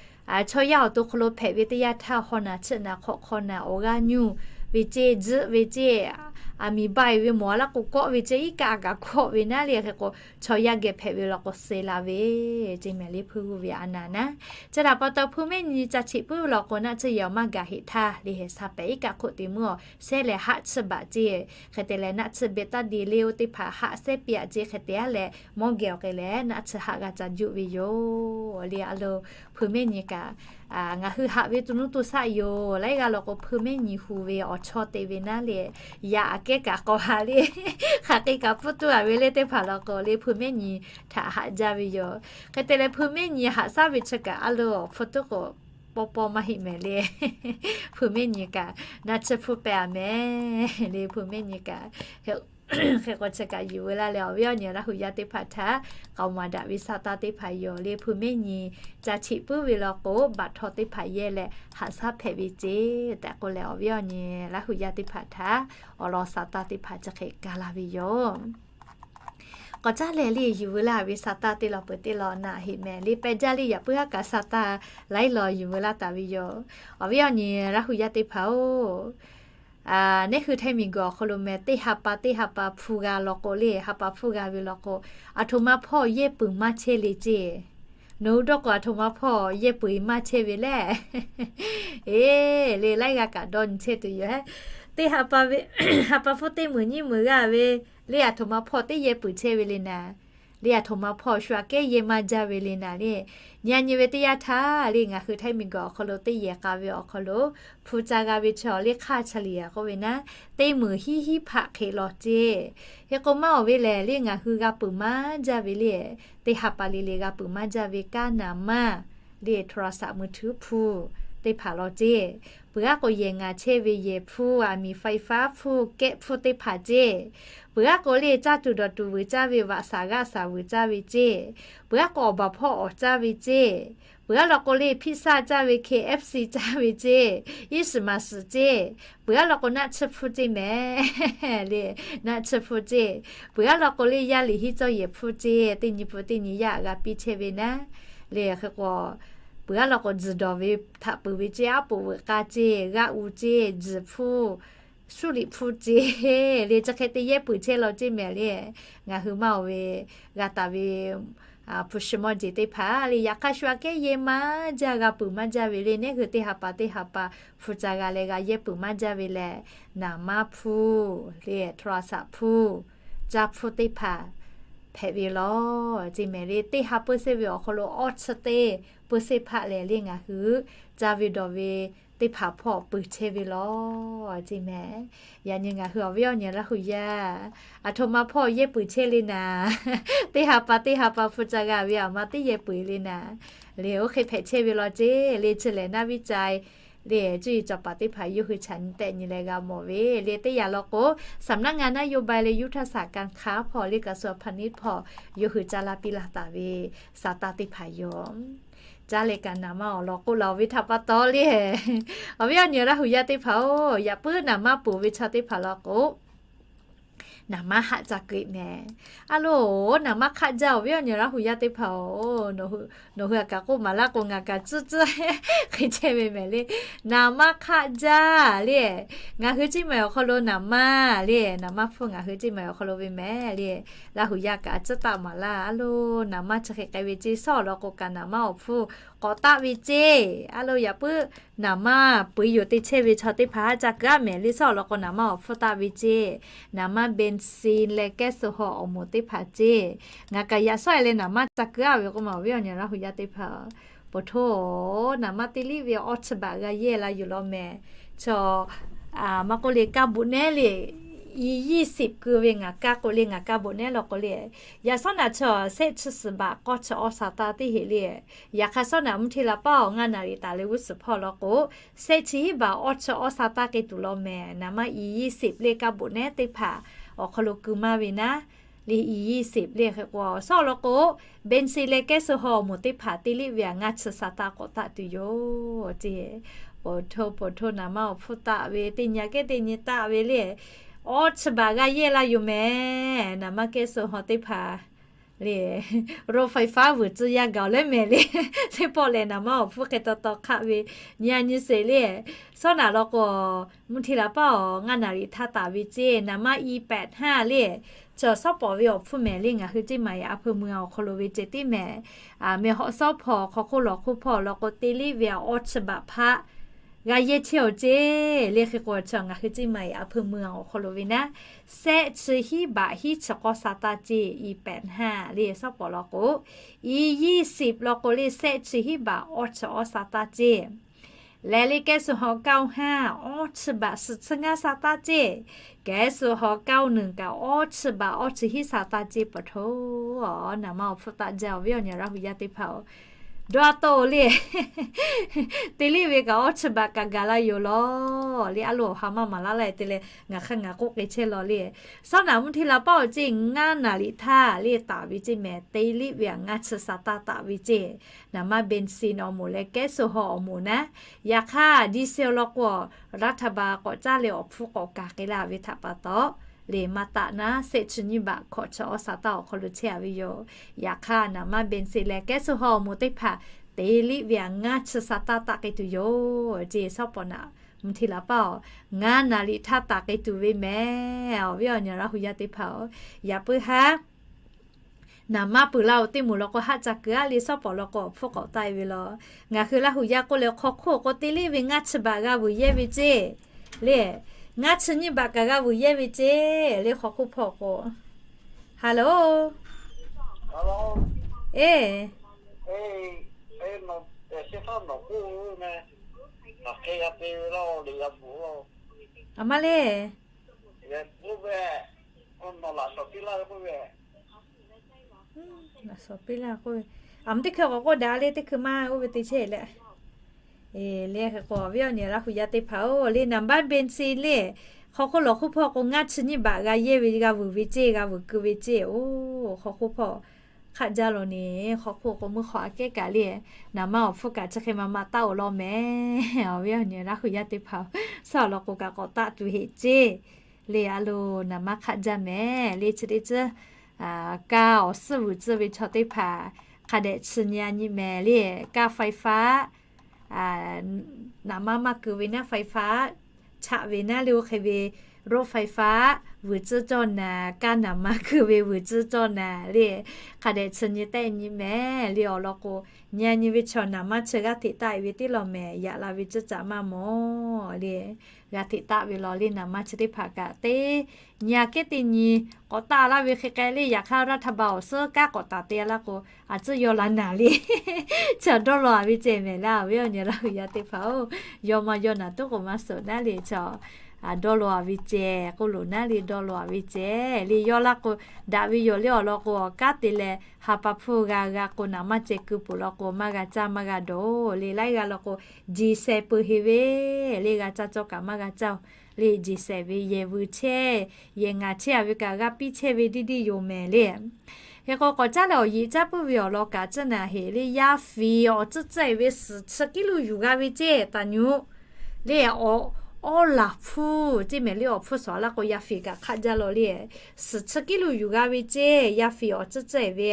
chaw yaˇ awˬ to hk'aw lo hpehꞈ ve teˇ yanˇ htaˇ, haw naˬ chiˆ naˬ hk'awꞈ hk'aw naˬ awˬ g'aˇ nyuˇ ve ceˇ, tzuhˆ ve ceˇ, aˬ miˍ baˆ e ve mawˬ a laˇ k'o kawˆ ve ceˇ, iˉ kaˆ a kaꞈ kawˆ ve naˉ le. Hk'e k'o, chaw yaˇ geh hpehꞈ ve law k'o suh la ve ceˇ mehˍ le, hpuiˇ g'uˇ ve a naˍ naˉ. Chi htaꞈ pa taw hpuiˇ mehˆ nyi ca cheꞈ puiˉ ve law k'o, naˆ tsuhˇ yehˬ awˬ maˇ gaˬ heˆ htaˇ le, shaˍ pehˍ iˉ kaˆ hk'oˆ te meuˇ awˬ shehˉ leh haˆ tsuhˇ baꞈ ceˇ. Hk'e te leh naˆ tsuhˇ beh taˇ de le, oˇ teˇ hpaˍ haˆ shehˉ piˇ aꞈ ceˇ. Hk'e te a leh mawˇ geh awˬ k'ai leh naˆ tsuhˇ haˆ g'a ca juˆ ve yoˬ le. A lo hpuiˇ mehˆ nyi kaꞈ ngaˬ hui haꞈ ve to nuˇ to shaˆ yoˬ. Laiˉ g'aˇ law k'o hpuiˇ mehˆ nyi hu ve awˬ chawˇ te ve naˉ le, yaꞈ aꞈ kehˉ kaꞈ k'awꞈ haꞈ le, hk'aˬ hk'e kaꞈ pfuhˇ tuˬ a ve le teˇ hpaˍ law k'o le, hpuiˇ mehˆ nyi htaꞈ haꞈ jaˇ ve yoˬ. Hk'e te leh hpuiˇ mehˆ nyi haꞈ shaˉ ve chi kaꞈ a lo awˬ hpu tuˉ k'o pawˇ pawˇ maˇ heˆ mehˍ le. Hpuiˇ mehˆ nyi kaꞈ naˆ tsuhˇ hpuˇ pehˍ a mehˍ le. Hpuiˇ mehˆ nyi kaꞈ hk'e k'o chi kaꞈ yuˬ veu laˇ leh awˬ viˉ awˬ nyi Laˇ huˍ yaˇ teˇ hpaˍ htaꞈ k'aoˍ maˍ daꞈ ve sa taˇ teˇ hpaˍ yoˬ le. Hpuiˇ mehˆ nyi ca cheꞈ puiˉ ve law k'o, baꞈ htaw teˇ hpaˍ yehˇ leh haꞈ shaˉ hpehꞈ ve ceˇ tehꞈ k'oˆ leh awˬ viˉ awˬ nyi Laˇ huˍ yaˇ teˇ hpaˍ htaꞈ awˬ lawn sa taˇ teˇ hpaˍ chi hk'e ka la ve yoˬ. K'awꞈ caˉ leh le yuˬ veu laˇ ve sa taˇ teˇ law peuˬ teˇ law naꞈ heˆ mehˍ le. Peh jaˇ le yaꞈ puiˉ haˉ kaꞈ sa taˇ laiˉ law yuˬ veu laˇ taˍ ve yoˬ. Awˬ viˉ awˬ nyi Laˇ huˍ yaˇ teˇ hpaˍ-oˬ, neˉ hui Htaiˇ miˬ guiˬ awˬ hk'aw lo meh teˇ ha pa teˇ ha pa hpu g'a law k'o le, ha pa hpu g'a ve law k'o, aˬ htoꞈ ma hpawˇ yehˇ puiˍ maˇ chehˇ le ceˇ. Nawˬ hui dawˇ k'o aˬ htoꞈ ma hpawˇ yehˇ puiˍ maˇ chehˇ ve le. Eˬ le, laiˉ g'aˇ kaꞈ dawˇ nyi chehˇ tuˬ yoˬ. Teˇ ha pa ve, ha pa hpfuhˇ teˇ meunˍ nyiˇ meunˍ g'a ve le, aˬ htoꞈ ma hpawˇ teˇ yehˇ puiˍ chehˇ ve le naˍ. Le aˬ htoꞈ ma hpawˇ shu aꞈ kehˉ yehˇ maˇ jaˇ ve le naˍ le. Nyi a nyi ve teˇ yanˇ htaˇ le ngaˬ hui Htaiˇ miˬ guiˬ awˬ hk'aw lo teˇ yehˬ k'a ve awˬ hk'aw lo hpu ca g'a ve chaw le hk'aˇ cha liꞈ a k'oˆ ve naˉ, teˇ meunˍ hiˉ hiˉ hpaˆ hk'e law ceˇ. Hk'e k'o maˇ awˬ ve lehˬ le ngaˬ hui g'a peuˬ maˇ jaˇ ve le, teˇ ha pa le le g'a peuˬ maˇ jaˇ ve kaˇ naˍ maˇ le โทรศัพท์มือถือ hpu teˇ hpaˍ law ceˇ. Peuˬ aˉ k'o yehˬ ngaˬ chehˇ ve yehˬ hpu, aˬ miˍ ไฟฟ้า hpu, kehˆ hpu teˇ hpaˍ ceˇ. Peuˬ aˉ k'o le caˇ tuˬ dawˬ tuˬ vuiˬ caˇ ve วาสา g'aˆ saˍ vuiˬ caˇ ve ceˇ. Peuˬ aˉ k'o awˬ baˬ hpawˇ awˍ caˇ ve ceˇ. Peuˬ aˉ law k'o le พิซซ่า caˇ ve, KFC caˇ ve ceˇ, iˉ shiˍ maˍ shiˍ ceˇ. Peuˬ aˉ law k'o naˆ tsuhˇ hpu ceˇ mehˍ le, naˆ tsuhˇ hpu ceˇ. Peuˬ aˉ law k'o le yaˇ liꞈ hiˉ cawˇ yehˬ hpu ceˇ, teˇ nyi pu teˇ nyi yaˇ g'a piˇ chehˇ ve naˉ le. Hk'e k'o peuˬ aˉ law k'o tzuhˬ dawˬ ve htaꞈ peuˬ ve ceˇ, aˉ poꞈ veuꞈ k'a ceˇ, g'aˆ u ceˇ, tzuhˬ hpu, suˇ liꞈ hpu ceˇ le, chi hk'e te yehˇ peuˬ chehˇ law ceˇ mehˍ le. Ngaˬ hui maˇ oˬ ve g'a taˍ ve hpu shi mawˇ jeˬ teˇ hpaˍ le, yaꞈ hk'aˇ shu aꞈ kehˉ yehˇ maˇ jaˇ, g'a peuˬ maˇ jaˇ ve le. Neˉ hui teˇ ha pa teˇ ha pa hpu ca g'a leh g'a yehˇ peuˬ maˇ jaˇ ve lehˬ, naˍ maˇ hpu le, โทรศัพท์ hpu, caˇ hpu teˇ hpaˍ hpehꞈ ve law ceˇ mehˍ le. Teˇ ha เปอร์เซ็นต์ ve awˬ hk'aw lo awˇ chi teˇ เปอร์เซ็นต์ hpaˆ lehˬ le ngaˬ hui caˇ ve dawˬ ve teˇ hpaˍ hpawˇ peuˬ chehˇ ve law ceˇ mehˍ. Yaꞈ nyi ngaˬ hui awˬ viˉ awˬ nyi Laˇ huˍ yaˇ aˬ htoꞈ ma hpawˇ yehˇ peuˬ chehˇ le naˍ. Teˇ ha pa teˇ ha pa hpu ca g'a ve aˬ ma teˇ yehˇ peuˬ le naˍ. Le oˇ hk'e hpehꞈ chehˇ ve law ceˇ le. Chi lehˬ naˆ viˉ ca le cuˇ yiˍ cawˬ paˍ teˇ hpaˍ yawˇ hui chaꞈ nyi tehˆ nyi leh g'a mawˬ ve le. Teˇ yanˇ law k'o สำนักงานนโยบายและยุทธศาสตร์การค้า hpawˇ le กระทรวงพาณิชย์ hpawˇ yawˇ hui caˇ laˇ piˇ laˇ taˍ ve sa taˇ teˇ hpaˍ yoˬ. Caˇ leh kaꞈ naˍ maˇ awˬ lawn k'oˆ la ve htaꞈ pa taw le, awˬ viˉ awˬ nyi Laˇ huˍ yaˇ teˇ hpaˍ-oˬ, yaꞈ puiˉ naˍ maˇ peuˬ ve chaw teˇ hpaˍ law k'o, naˍ maˇ haˆ ca keu-e mehˍ. A lo, naˍ maˇ hk'aˆ jaˇ. Awˬ viˉ awˬ nyi Laˇ huˍ yaˇ teˇ hpaˍ-oˬ, nawˬ hui kaꞈ k'oˆ maˍ laˇ k'o ngaˬ kaꞈ tcuhˉ tcuhˉ hk'e chehˇ ve mehˍ le. Naˍ maˇ hk'aˆ jaˇ le. Ngaˬ hui Ceˇ mehˍ awˬ hk'aw lo naˍ maˇ le, naˍ maˇ hpfuhˇ ngaˬ hui Ceˇ mehˍ awˬ hk'aw lo ve mehˍ le. Laˇ huˍ yaˇ kaꞈ a tcuhˉ taˆ maˍ laˇ. A lo, naˍ maˇ chi hk'e k'ai ve ceˇ, sawˉ awˬ lawn k'o kaꞈ naˍ maˇ awˬ hpfuhˇ k'awꞈ taˆ ve ceˇ. A lo, yaꞈ puiˉ naˍ maˇ peuˬ yoˬ te chehˇ ve chaw teˇ hpaˍ haˆ ca keu-a mehˍ le. Sawˉ awˬ lawn k'o naˍ maˇ awˬ hpuhˇ taˆ ve ceˇ. Naˍ maˇ เบนซิน leh แก๊สโซฮอล์ awˬ moˍ teˇ hpaˍ ceˇ. Ngaˬ kaꞈ yaꞈ sawˉ-e leh naˍ maˇ ca keu-a ve k'o maˬ, awˬ viˉ awˬ nyi Laˇ huˍ yaˇ teˇ hpaˍ, poˬ htoˇ, naˍ maˇ teˇ liˇ ve awˇ chi baꞈ g'a yehˇ la yuˬ law mehˍ. Chaw Maˇ k'oˆ le, kaˇ boꞈ nehˉ le, อียี่สิบ keu ve ngaˬ kaˇ k'o le, ngaˬ kaˇ boꞈ nehˉ law k'o le, yaꞈ sawˉ naꞈ chi shehˆ chi suhˍ baꞈ k'awˇ chi awˇ sa taˇ teˇ heꞈ le. Yaꞈ hk'aˇ sawˉ naꞈ mvuhˇ hteˇ la paˉ awˬ ngaˇ naˍ riˍ taˍ leh g'uˇ suhˍ hpawˇ law k'o, shehˆ chi hiˉ baꞈ awˇ chi awˇ sa taˇ k'ai tuˬ law mehˍ. Naˍ manˇ อียี่สิบ le kaˇ boꞈ nehˉ teˇ hpaˍ awˬ hk'aw lo keu maˇ ve naˉ, le อียี่สิบ le hk'e k'o, sawˉ law k'o, เบนซิน leh แก๊สโซฮอล์ awˬ moˍ teˇ hpaˍ teˇ liˆ ve aꞈ ngaˇ chi sa taˇ k'awꞈ taˆ tuˬ yoˬ ceˇ. Poˬ hto poˬ hto naˍ manˇ awˬ hpfuhˇ taˆ ve teˇ nyi aꞈ kehˉ teˇ nyi taˆ ve le, awˇ chi baꞈ g'a yehˇ la yoˬ mehˍ. Naˍ manˇ แก๊สโซฮอล์ teˇ hpaˍ le, รถไฟฟ้า vuiˬ tcuh yaˇ gaˬ leh mehˍ le, teˇ pawˆ lehˬ naˍ manˇ awˬ hpfuhˇ hk'e taw taw hk'aˆ ve nyi a nyi sheˍ le. Sawˉ naꞈ law k'o, mvuhˇ hteˇ la paˉ awˬ ngaˇ naˍ riˍ htaˇ taˍ ve ceˇ. Naˍ manˇ อีแปดห้า le, chi sawˉ pawˍ ve awˬ hpfuhˇ mehˍ le, ngaˬ hui ceˇ maˍ yaꞈ a hpeu mui awˬ hk'aw lo ve ceh tiˉ mehˍ. Meh hawꞈ sawˉ hpawˍ hk'aw hk'oˆ lawˬ hk'oˆ hpawˇ law k'o, teˇ liˆ ve aꞈ awˇ chi baꞈ hpaˆ g'a yehˇ chehˇ awˬ ceˇ le. Hk'e k'o, chi ngaˬ hui ceˇ maˍ yaꞈ a hpeu mui awˬ hk'aw lo ve naˉ, shehˆ chi hiˉ baꞈ hiˉ chi k'awˇ sa taˇ ceˇ. อีแปดห้า le sawˉ pawˍ law k'o, อียี่สิบ law k'o le, shehˆ chi hiˉ baꞈ awˇ chi awˇ sa taˇ ceˇ. Lehˬ le แก๊สโซฮอล์ เก้าห้า awˇ chi baꞈ suhˍ chi ngaˇ sa taˇ ceˇ. แก๊สโซฮอล์ เก้าหนึ่ง kaꞈ awˇ chi baꞈ awˇ chi hiˉ sa taˇ ceˇ. Poˬ hto, naˍ manˇ awˬ hpfuhˇ taˆ jaˇ awˬ viˉ awˬ nyi Laˇ hu yaˇ teˇ hpaˍ-oˬ, dawˇ a taw le, teˇ liˆ ve kaꞈ awˇ chi baꞈ kaꞈ gaˬ la yoˬ law le. A loˍ awˬ ha maˇ maˍ laˇ laˇ te leh ngaˬ hk'aˇ ngaˬ k'oˆ k'e chehˇ law le. Sawˉ naꞈ mvuhˇ hteˇ la paˉ awˬ ceˇ ngaˇ naˍ riˍ htaˇ le taˍ ve ceˇ mehˍ, teˇ liˆ ve aꞈ ngaˇ chi sa taˇ taˆ ve ceˇ. Naˍ manˇ เบนซิน awˬ moˍ leh แก๊สโซฮอล์ awˬ moˍ naˉ, yaꞈ hk'aˇ ดีเซล law k'o, รัฐบาล k'awꞈ caˇ leh awˬ hpfuhˇ k'awꞈ kaˍ k'ai la ve htaꞈ pa taw, le maˇ taˆ naˉ, shehˆ chi nyiˇ baꞈ hkawꞈ chi awˇ sa taˇ awˬ hk'aw lo chehˇ a ve yoˬ. Yaꞈ hk'aˇ naˍ manˇ เบนซิน leh แก๊สโซฮอล์ awˬ moˍ teˇ hpaˍ teˇ liˆ ve aꞈ ngaˇ chi sa taˇ taˆ k'ai tuˬ yoˬ ceˇ. Sawˉ pawˍ naꞈ mvuhˇ hteˇ la paˉ awˬ ngaˇ naˍ riˍ htaˇ taˍ k'ai tuˬ ve mehˍ. Awˬ viˉ awˬ nyi Laˇ hu yaˇ teˇ hpaˍ-oˬ, yaꞈ puiˉ haˉ naˍ manˇ peuˬ laˇ-oˬ teˇ moˍ law k'o, haˆ ca keu aˉ le sawˉ pawˍ law k'o, awˬ hpfuhˇ k'awꞈ taˆ e ve law. Ngaˬ hui Laˇ hu yaˇ k'oˆ leh hk'aw hk'oˆ k'o, teˇ liˆ ve ngaˇ chi baꞈ g'a vuiˬ yehˇ ve ceˇ le, ngaˇ chi nyiˇ baꞈ kaꞈ g'a vuiˬ yehˇ ve ceˇ le. Hk'aw hk'oˆ hpawˇ k'o, hello, e, a ma le, laꞈ shawˍ piˇ laˇ k'oˆ ve, aˬ mvuh teˇ hkui k'awꞈ k'oˆ daꞈ le, teˇ hkui maˇ oˇ ve te chehˇ leh, le hk'e k'o, awˬ viˉ awˬ nyi Laˇ hu yaˇ teˇ hpaˍ-oˬ, le naˍ manˇ เบนซิน le, hk'aw hk'oˆ lawˬ hk'oˆ hpawˇ k'o, ngaˇ chi nyiˇ baꞈ g'a yehˇ ve, g'a vuiˬ ve ceˇ, g'a vuiˬ keu ve ceˇ. Oˬ, hk'aw hk'oˆ hpawˇ hk'aˆ jaˇ law ne. Hk'aw hk'oˆ k'o, mvuhˇ hk'aw aꞈ kehˉ kaꞈ le, naˍ manˇ awˬ hpfuhˇ kaꞈ chi hk'e ma ma taˆ-oˬ law mehˍ. Awˬ viˉ awˬ nyi Laˇ hu yaˇ teˇ hpaˍ-oˬ, sawˉ law k'o kaꞈ k'awꞈ taˆ tuˬ heꞈ ceˇ. Le a loˍ, naˍ manˇ hk'aˆ jaˇ mehˍ le. Chi teˇ tcuhˉ, kaˇ awˬ suhˉ vuiˬ tcuhˇ ve chaw teˇ hpaˍ hk'a dehꞈ chi nyi a nyi mehˍ le. Kaˇ ไฟฟ้า naˍ manˇ maˇ keu ve naˉ ไฟฟ้า chaꞈ ve naˉ le, oˇ hk'e ve รถไฟฟ้า vuiˬ tcuhˇ cawˇ naˍ, kaˇ naˍ manˇ keu ve vuiˬ tcuhˇ cawˇ naˍ le. Hk'a dehꞈ chi nyi tehˆ nyi mehˍ le. Awˬ lawn k'o, nyi a nyi ve chaw naˍ manˇ chi g'aˇ hteꞈ taˆ e ve teˇ law mehˍ, yaꞈ la ve tcuhˇ caꞈ maˇ mawˬ le. G'a hteꞈ taˆ ve law le. Naˍ manˇ chi teˇ hpaˍ kaꞈ teˇ nyi aꞈ kehˉ teˇ nyi k'awꞈ taˆ laˇ ve hk'e k'ai le. Yaꞈ hk'aˇ รัฐบาล awˬ suhˉ kanˉ k'awꞈ taˍ te laˇ k'o, a tcuhˉ yaw la naˍ le. Chi dawˇ law a ve ceh mehˍ le. Awˬ viˉ awˬ nyi Laˇ hu yaˇ teˇ hpaˍ-oˬ, yaw ma yaw naˍ tuˉ k'oꞈ maˇ suhˍ naˉ le. Chi dawˇ law a ve ceh k'oˆ loˬ naˉ le. Dawˇ law a ve ceh le, yaw laˇ k'o, daꞈ ve yoˬ le. Awˬ lawn k'o, awˬ kanˉ te leh ha pa hpfuhˇ g'a g'a k'o, naˍ manˇ ceh keu peuˬ law k'o, maˇ g'a caˇ maˇ g'a dawˬ le. Laiˉ g'aˇ law k'o, jiˬ shehˍ peuˬ heˍ ve le. G'a caˇ cawˇ kaꞈ maˇ g'a caˇ-oˬ le. Jiˬ shehˍ ve yehˬ vuiˬ chehˇ, yehˬ ngaˬ chehˇ a ve kaꞈ g'a piˇ chehˇ ve diˇ diˇ yoˬ mehˍ le. Hk'e k'o, k'awꞈ caˉ leh awˬ yeꞈ caˉ puiˉ ve awˬ lawn kaꞈ tcuhˉ naˍ heˍ le. Yaˇ fiˍ awˬ tcuhˉ tcuhˉ eˬ ve suhˍ chi kiˉ lo yuˬ g'a ve ceˇ taˍ nyi le. Awˬ, awˉ laˬ hpfuhˇ ceˇ mehˍ le. Awˬ hpfuhˇ suhˍ a laˇ k'o, yaˇ fiˍ kaꞈ hk'aˆ jaˇ law le. Suhˍ chi kiˉ lo yuˬ g'a ve ceˇ, yaˇ fiˍ awˬ tcuhˉ tcuhˉ eˬ ve.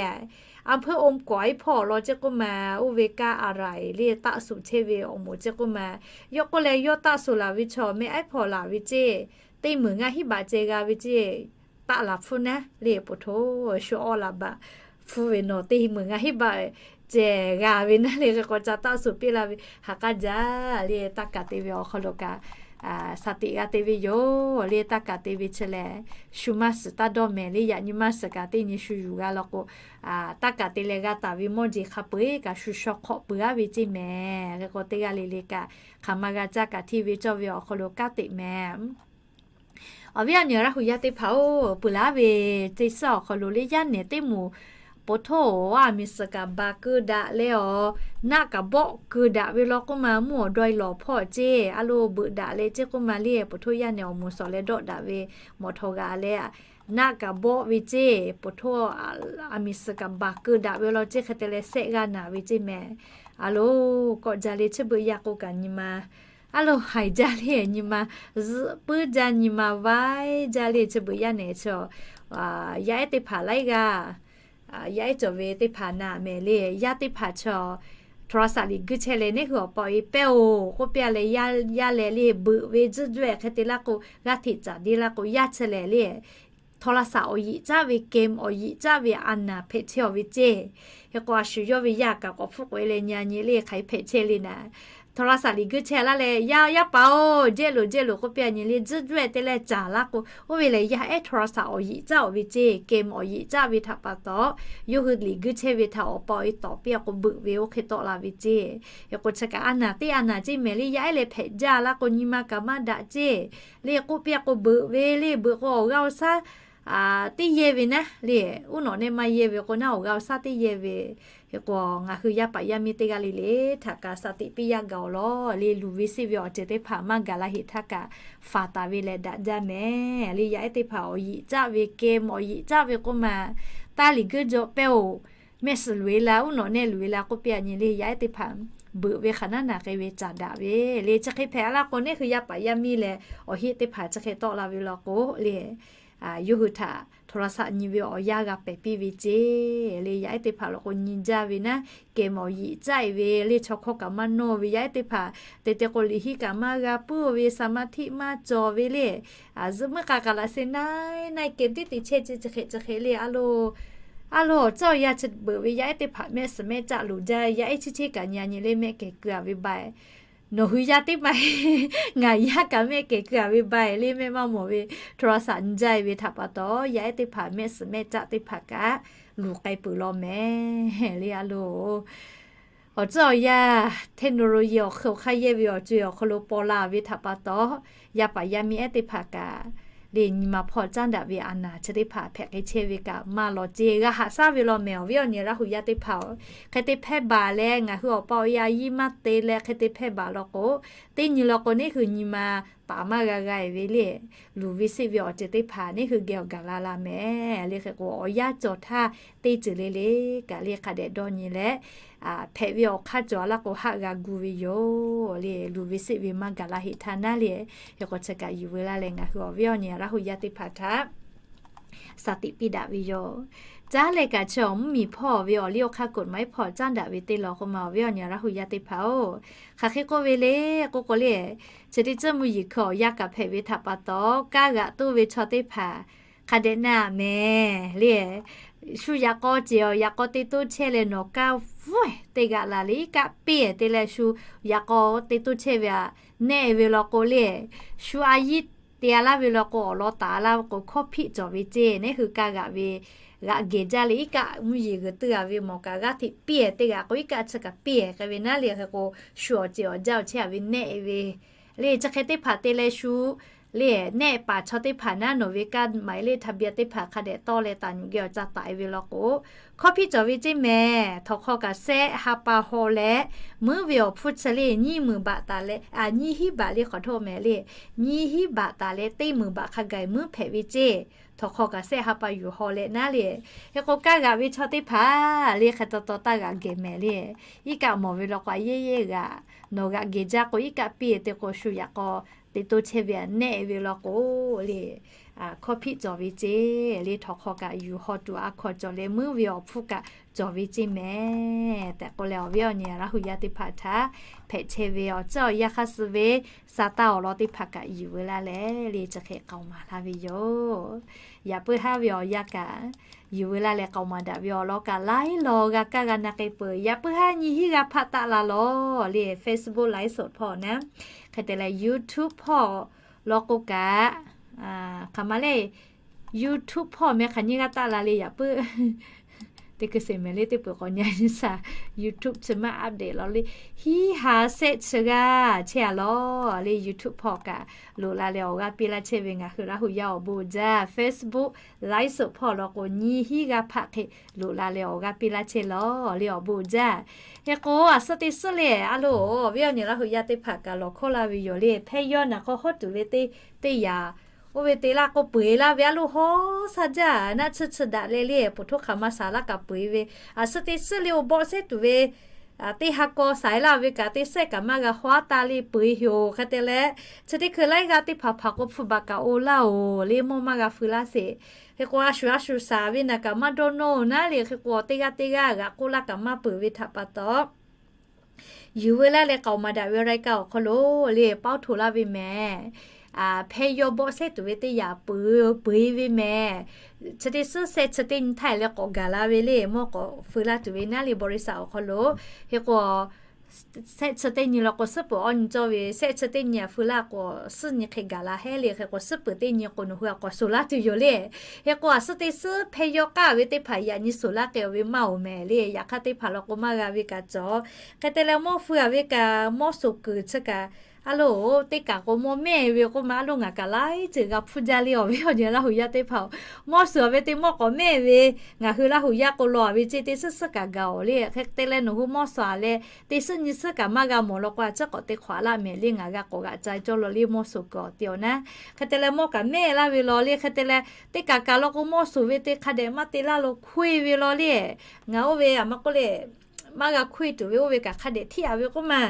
A hpeuˇ โอมก๋อย hpawˇ awˬ lawn ceˇ k'oˆ ma, oˇ ve kaˇ a raˍ eˬ le taˆ suhˍ chehˇ ve awˬ moˍ ceˇ k'oˆ ma, yawˇ k'oˆ leh yawˇ taˆ suhˍ laˬ ve chaw meh aiˉ hpawˇ laˬ ve ceˇ, teˇ meunˍ ngaˇ hiˉ baꞈ ceh g'a ve ceˇ, taˆ laˬ hpfuhˇ naˉ le. Poˬ hto, shu awˉ laˬ baꞈ hpfuhˇ ve nawˬ teˇ meunˍ ngaˇ hiˉ baꞈ cehˬ g'a ve naˉ le. Hk'e k'o ca taˆ suhˍ piˇ la ve ha k'aˇ jaˇ le. Taˇ kaˍ te ve awˬ hk'aw lo kaꞈ shaˍ tiꞈ g'a te ve yoˬ le. Taˇ kaˍ te ve chi lehˬ, shu maˇ shiˍ taˇ dawˇ mehˍ le. Yaꞈ nyi maˇ shiˍ kaꞈ teˇ nyi shu yuˬ g'a law k'o, taˇ kaˍ te leh g'a taˍ ve mawˇ jeˬ hk'a peu-eˬ kaꞈ shu shaw hk'awꞈ peuˬ-aˉ ve ceˇ mehˍ. Hk'e k'o teˇ g'aˇ le le kaꞈ hk'aˬ ma g'a caˇ kaꞈ hteˇ ve cawˇ ve awˬ hk'aw lo kanˉ teꞈ mehˍ. Awˬ viˉ awˬ nyi Laˇ hu yaˇ teˇ hpaˍ-oˬ, peuˬ laˉ ve teˇ suhˉ awˬ hk'aw lo le yaˇ nehˬ teˇ moˍ po htoˆ a miˬ suhˍ kaꞈ ba keu daꞈ leh awˬ, naˆ kaꞈ bawˆ keu daꞈ ve law k'oˆ ma, mvuhˇ awˬ dawˇ e lawˬ hpawˇ ceˇ a lo beuꞈ daꞈ leh ceˇ k'oˆ ma le. Po htoˆ yaˇ nehˬ awˬ moˍ suhˍ leh dawˆ daꞈ ve mawˬ htaw g'a leh, naˆ kaꞈ bawˆ ve ceˇ, po htoˆ a miˬ suhˍ kaꞈ ba keu daꞈ ve law ceˇ hk'e te leh sehˆ g'aˇ naˍ ve ceˇ mehˍ. A lo, kawˆ jaˇ le chi beuꞈ yaˇ k'o kaꞈ nyi ma a lo haiˬ jaˇ le, nyi ma zuhꞈ puiˉ jaˇ, nyi ma vaiˉ jaˇ le. Chi beuꞈ yaˇ nehˬ chi, yaˇ ehˉ teˇ hpaˍ laiˉ g'aˇ, yaˇ ehˉ cawˬ ve teˇ hpaˍ naˍ mehˍ le. Yaˇ teˇ hpaˍ chi โทรศัพท์ liꞈ guiˇ chehˇ leh neˇ hui awˬ pa awˬ e pehˇ-oˬ k'oˆ piˇ leh, yaˇ lehˬ le beuꞈ ve zuhˆ juˆ-ehˍ hk'e te laˇ k'o, g'aˇ hteꞈ caˍ deˇ laˇ k'o, yaˇ chi lehˬ le โทรศัพท์ awˬ yiꞈ caˆ ve, game awˬ yiꞈ caˆ ve a naˍ hpehꞈ chehˇ-aw ve ceˇ. Hk'e k'o a shu yawˇ ve yaˇ kaꞈ k'awꞈ hpfuhˆ k'oꞈ e leh nyi a nyi le hk'aˬ hk'e hpehꞈ chehˇ le naˍ. โทรศัพท์ liꞈ guiˇ chehˇ laˇ leh, yaˇ yaˇ paˍ-oˬ, jehˇ loˬ jehˇ loˬ k'oˆ piˇ a nyi le, zuhˆ juˆ-ehˍ te leh caˍ laˇ k'o, oˇ ve lehˬ yaˇ ehˉ โทรศัพท์ awˬ yiꞈ caˆ-oˬ ve ceˇ, game awˬ yiꞈ caˆ ve htaꞈ pa taw, yawˇ hui liꞈ guiˇ chehˇ ve htaꞈ awˬ pa awˬ e tawˍ piˇ a k'o beuꞈ ve oˇ hk'e tawˆ la ve ceˇ. Hk'e k'o chi kaꞈ a naˍ teˇ a naˍ ceˇ mehˍ le. Yaˇ ehˉ lehˬ hpehꞈ jaˇ laˇ k'o nyi ma kaꞈ maˇ daꞈ ceˇ le k'oˆ piˇ a k'o beuꞈ ve le. Beuꞈ k'o awˬ g'aˇ awˬ shaˉ teˇ yehˇ ve naˉ le. Uˉ nawꞈ nehˆ maˇ yehˇ ve k'o naˉ, awˬ g'aˇ awˬ shaˉ teˇ yehˇ ve. Hk'e k'o ngaˬ hui yaˇ paˍ yaˇ miˇ teˇ g'aˇ le le htaꞈ kaꞈ shaˍ tiꞈ piˇ yaˇ gaˬ-oˬ lawˬ le. Luˬ ve seˆ ve awˬ ceuˬ teˇ hpaˍ maˇ gaˬ la heꞈ htaˇ kaꞈ faˍ taˍ ve lehˬ daꞈ jaˇ mehˍ le. Yaˇ ehˉ teˇ hpaˍ awˬ yiꞈ caˆ ve, game awˬ yiꞈ caˆ ve k'oˆ ma, taˇ liꞈ guiˇ jaw pehˇ-oˬ, mehˆ suhˍ loꞈ e la, uˉ nawꞈ nehˆ loꞈ e la k'oˆ piˇ a nyi le. Yaˇ ehˉ teˇ hpaˍ beuꞈ ve hk'aˬ naˉ naˍ k'ai ve caˍ daꞈ ve le. Chi hk'e hpehꞈ laˇ k'o neˇ hui yaˇ paˍ yaˇ miˇ lehˬ awˬ heˆ teˇ hpaˍ chi hk'e tawˆ la ve law k'o le, yawˇ hui htaꞈ โทรศัพท์ nyi ve awˬ yanˇ g'a pehˍ piˇ ve ceˇ le. Yaˇ ehˉ teˇ hpaˍ law k'o nyi jaˇ ve naˉ, game awˬ yiꞈ caˆ-e ve le, chaw hkawˇ kaꞈ maˇ nawˇ ve yaˇ ehˉ teˇ hpaˍ, te te k'o liꞈ hiˉ kaꞈ maˇ g'a puiˉ-o ve, สมาธิ maˇ cawˬ ve le. Zuhꞈ muiˉ k'a kaꞈ laꞈ se naˉ naˉ game tiˉ te chehˇ ceˇ, chi hk'e chi hk'e le. A lo, a lo, awˬ tcuhˉ awˬ yanˇ chi beuꞈ ve yaˇ ehˉ teˇ hpaˍ mehˆ suhˍ mehˆ caˆ loˍ jaˇ. Yaˇ ehˉ chi cheˇ kaꞈ nyi a nyi le mehˆ kehˬ keu-a ve ba e, nawˬ hui yaˇ teˇ ma ngaˬ yaˇ kaꞈ mehˆ kehˬ keu-a ve ba e le mehˆ maˇ mawˬ ve โทรศัพท์ nyi jaˇ-e ve htaꞈ pa taw, yaˇ ehˉ teˇ hpaˍ mehˆ suhˍ mehˆ caˆ teˇ hpaˍ kaꞈ luˬ k'ai peuˬ law mehˍ le. A lo, awˬ tcuhˉ awˬ yanˇ เทคโนโลยี awˬ hk'e awˬ hk'aˇ yehˇ ve awˬ co-e awˬ hk'aw lo paw la ve htaꞈ pa taw, yaˇ paˍ yaˇ miˇ ehˉ teˇ hpaˍ kaꞈ le nyi ma hpawˇ caˉ daꞈ ve a naˍ chi teˇ hpaˍ hpehꞈ k'ai chehˇ ve kaꞈ maˇ lawˬ ceˇ. G'a haꞈ shaˉ ve law mehˍ awˬ viˉ awˬ nyi Laˇ hu yaˇ teˇ hpaˍ-oˬ. Hk'e te hpehˇ baˬ leh ngaˬ hui awˬ pa awˬ e a yiˇ maˇ te leh hk'e te hpehˇ baˬ law k'o, teˇ nyi law k'o neˇ hui nyi ma taˍ maˇ g'a g'a-e ve le. Luˬ ve seˆ ve awˬ ceuˬ teˇ hpaˍ neˇ hui geh awˬ gaˬ la la mehˍ le. Hk'e k'o awˬ yanˇ cawˬ htaˇ teˇ ceuˬ le le kaꞈ le hk'a dehꞈ dawˇ nyi leh, hpehꞈ ve awˬ hk'aˇ cawˬ laˇ k'o haˆ g'a gu ve yoˬ le. Luˬ ve seˆ ve maˇ gaˬ la heꞈ htaˇ naˉ le. Hk'e k'o chi kaꞈ yuˬ veu laˇ leh ngaˬ hui awˬ viˉ awˬ nyi Laˇ hu yaˇ teˇ hpaˍ htaꞈ shaˍ tiꞈ piˇ daꞈ ve yoˬ. Caˉ leh kaꞈ chi awˬ mvuhˇmiˬ hpawˇ ve awˬ liˇ awˬ hk'aˇ กฎหมาย hpawˇ caˉ daꞈ ve teˇ law k'oˆ ma awˬ viˉ awˬ nyi Laˇ hu yaˇ teˇ hpaˍ-oˬ. Hk'aˬ hk'e k'oˆ ve le k'oˆ k'o le, chi teˇ ceuˬ mvuhˇ yeˬ hkui awˬ yanˇ kaꞈ hpehꞈ ve htaꞈ pa taw, kaˇ g'aꞈ toˇ ve chaw teˇ hpaˍ hk'a dehꞈ na mehˍ le. Shu yaꞈ k'aw ceˬ awˬ yaꞈ k'aw te toˇ chehˇ leh nawˬ kaˇ vuiˇ teˇ g'aꞈ la le iˉ kaˆ piˇ-e te leh shu yaꞈ k'aw te toˇ chehˇ ve aꞈ nehˆ ve law k'o le, shu a yiˇ te-a laˇ ve law k'o awˬ lawn taˍ laˇ k'o hkawˇ hpiˆ cawˬ ve ceˇ. Neˇ hui kaˇ g'aꞈ ve g'aꞈ gehˬ jaˇ le iˉ kaˆ mvuhˇ yeˬ g'uiˬ tuiˇ g'a ve mawˬ kaꞈ g'aˇ hteꞈ piˇ-e teˇ g'aꞈ k'o iˉ kaˆ chi kaꞈ piˇ-e k'ai ve naˉ le. Hk'e k'o shu awˬ ceˬ awˬ jaˇ awˬ chehˇ-a ve nehˆ ve le. Chi hk'e teˇ hpaˍ te leh shu le nehˆ paˍ chaw teˇ hpaˍ naˉ nawˬ ve kaˇ maˍ e le htaꞈ bia teˇ hpaˍ hk'a dehꞈ tawˇ leh taˍ nyuꞈ geh awˬ ca taˍ-e ve law k'o, hkawˇ hpiˆ cawˬ ve ceˇ mehˍ. Htawnˍ hk'aw kaꞈ sehˆ ha pa haw leh, muiˉ ve awˬ hpfuhˇ chi le nyiˇ meunˍ baꞈ taˍ leh, a nyiˇ hiˉ baꞈ le hk'awꞈ htaˇ mehˍ le, nyiˇ hiˉ baꞈ taˍ leh teˇ meunˍ baꞈ hk'a gaˬ muiˉ hpehꞈ ve ceˇ. Htawnˍ hk'aw kaꞈ sehˆ ha pa yuˬ haw leh naˉ le. Hk'e k'o kaˇ g'aꞈ ve chaw teˇ hpaˍ le hk'e taw taw taˇ g'aꞈ gehˬ mehˍ le. Iˉ kaˆ mawˬ ve law k'o a yehˇ yehˇ g'aꞈ, nawˬ g'aꞈ gehˬ jaˇ k'o iˉ kaˆ piˇ-e te k'o shu yaꞈ k'aw te toˇ chehˇ ve aꞈ nehˆ ve law k'o le, hkawˇ hpiˆ cawˬ ve ceˇ le. Htawnˍ hk'aw kaꞈ yuˬ haw tuˬ a hkaw cawˬ leh meuˇ ve awˬ hpfuhˇ kaꞈ cawˬ ve ceˇ mehˍ tehꞈ k'oˆ leh, awˬ viˉ awˬ nyi Laˇ hu yaˇ teˇ hpaˍ htaꞈ hpehꞈ chehˇ ve awˬ tcuhˇ awˬ yanˇ hk'aˇ suh ve sa taˇ awˬ lawn teˇ hpaˍ kaꞈ yuˬ veu laˇ leh le, chi hk'e k'aoˍ maˍ laˇ ve yoˬ. Yaꞈ puiˉ haˉ ve awˬ yanˇ kaꞈ yuˬ veu laˇ leh k'aoˍ maˍ daꞈ ve awˬ lawn kaꞈ laiˉ law g'a kaˇ g'a na k'ai peuˬ. Yaꞈ puiˉ haˉ nyi hiˉ g'a hpaˆ taˆ la lawˬ le, Facebook ไลฟ์สด hpawˇ naˉ, hk'e te leh YouTube hpawˇ law k'o kaꞈ, hk'aˬ ma le, YouTube hpawˇ meh hk'aˬ nyi g'a taˆ la le yaꞈ puiˉ. Teˇ hkui sheˍ mehˍ le teˇ peuˬ k'awꞈ nyi nyi shaˍ, YouTube chi maˇ update law le. Hiˉ ha shehˆ chi g'aˇ chehˇ a lawˬ le. YouTube hpawˇ kaꞈ loꞈ la leh awˬ g'aˇ piˇ laˇ chehˇ ve ngaˬ hui Laˇ hu yaˇ awˬ bon uiˍ jaˇ. Facebook ไลฟ์สด hpawˇ law k'o nyi hiˉ g'a hpaˆ hk'e loꞈ la leh awˬ g'aˇ piˇ laˇ chehˇ lawˬ le, awˬ bon uiˍ jaˇ. Hk'e k'o, a suhˉ teˇ suhˉ le, a loˬ awˬ viˉ awˬ nyi Laˇ hu yaˇ teˇ hpaˍ kaꞈ lawˬ hkawˇ laˇ ve yoˬ le. Hpehˇ yawˇ naˬ hk'aw hawˉ tuˬ ve teˇ, teˇ yanˇ, oˇ ve te laˇ k'o peuˬ e laˇ ve a loˬ hawˉ shaˉ jaˇ naˆ tsuhˇ tsuhˇ daꞈ leh le, poˬ htoˇ hk'aˬ ma shaˍ laˇ kaꞈ peuˬ e ve. A suhˉ teˇ suhˉ le, oˇ bawˆ sehˉ tuˬ ve teˇ ha k'aw shaˍ e laˇ ve kaꞈ teˇ sehˉ kaꞈ maˇ g'a hawˉ taˇ le peuˬ e yoˬ. Hk'e te leh, chi teˇ hkui laiˉ g'aˇ teˇ hpaˍ hpaˍ k'o hpfuhˇ baˬ kaꞈ oˇ laˇ oˬ le, mawˇ maˇ g'a fui laˇ sheˍ. Hk'e k'o, a shuˍ a shuˍ shaˍ ve naˬ kaꞈ maˇ dawˇ nawˇ naˉ le. Hk'e k'o, teˇ g'aˇ teˇ g'aˇ g'aꞈ k'oˆ laˇ kaꞈ maˇ peuˬ ve htaꞈ pa taw, yuˬ veu laˇ leh k'aoˍ maˍ daꞈ ve รายการ awˬ hk'aw lo le, paoˇ htoꞈ laˇ ve mehˍ. Hpehˇ yawˇ bawˆ sehˉ tuˬ ve teˇ yanˇ peuˬ, peuˬ e ve mehˍ. Chi teˇ suhˉ shehˆ chi teˇ nyi htaˇ leh k'awꞈ gaˬ la ve le, mawˇ k'awꞈ feu laˇ tuˬ ve naˉ le บริษัท awˬ hk'aw lo. Hk'e k'o, shehˆ chi teˇ nyi law k'o suhˉ peuˬ awˇ nyi cawˇ ve, shehˆ chi teˇ nyi a feu laˇ k'o suhˉ nyi hk'e gaˬ la hehˉ le. Hk'e k'o suhˉ peuˬ teˇ nyi k'o nawˬ hui a k'awꞈ shuˍ laˇ tuˬ yoˬ le. Hk'e k'o a suhˉ teˇ suhˉ hpehˇ yawˇ k'aˇ ve teˇ hpaˍ yaꞈ nyi shuˍ laˇ k'ai ve maˇ oˬ mehˍ le. Yaꞈ hk'aˇ teˇ hpaˍ law k'o maˇ g'a ve kaꞈ cawˬ. Hk'e te leh mawˇ feu a ve kaꞈ mawˇ shuˍ kuiˬ chi kaꞈ, a loˬ, teˇ kaꞈ k'o mawˇ mehˇ ve k'oˆ ma a loˬ ngaˬ kaꞈ laiˉ ceuˬ g'a hpuˇ jaˇ le, awˬ viˉ awˬ nyi Laˇ hu yaˇ teˇ hpaˍ-oˬ. Mawˇ shuˍ a ve teˇ mawˇ k'awꞈ mehˇ ve, ngaˬ hui Laˇ hu yaˇ k'o law a ve ceˇ teˇ suhˉ suhˉ kaꞈ gaˬ oˬ le. Hk'e te leh nawˬ hui mawˇ shuˍ a leh teˇ suhˉ nyi suhˉ kaꞈ maˇ g'a mawˬ law k'o, a ciˉ k'awꞈ te hk'awꞈ a laˇ mehˍ le, ngaˬ g'a k'awꞈ g'aꞈ ca cawˇ law le mawˇ shuˍ kuiˬ awˬ te awˬ naˉ. Hk'e te leh mawˇ kaꞈ mehˇ laˇ ve law le. Hk'e te leh teˇ kaꞈ kaꞈ law k'o mawˇ shuˍ ve teˇ hk'a dehꞈ maˇ te laˇ lo hkoˇ e ve law le. Ngaˬ oˇ ve a ma k'oˆ le, maˇ g'a hkoˇ e tuˬ ve oˇ ve kaꞈ hk'a dehꞈ htiˇ a ve k'oˆ ma.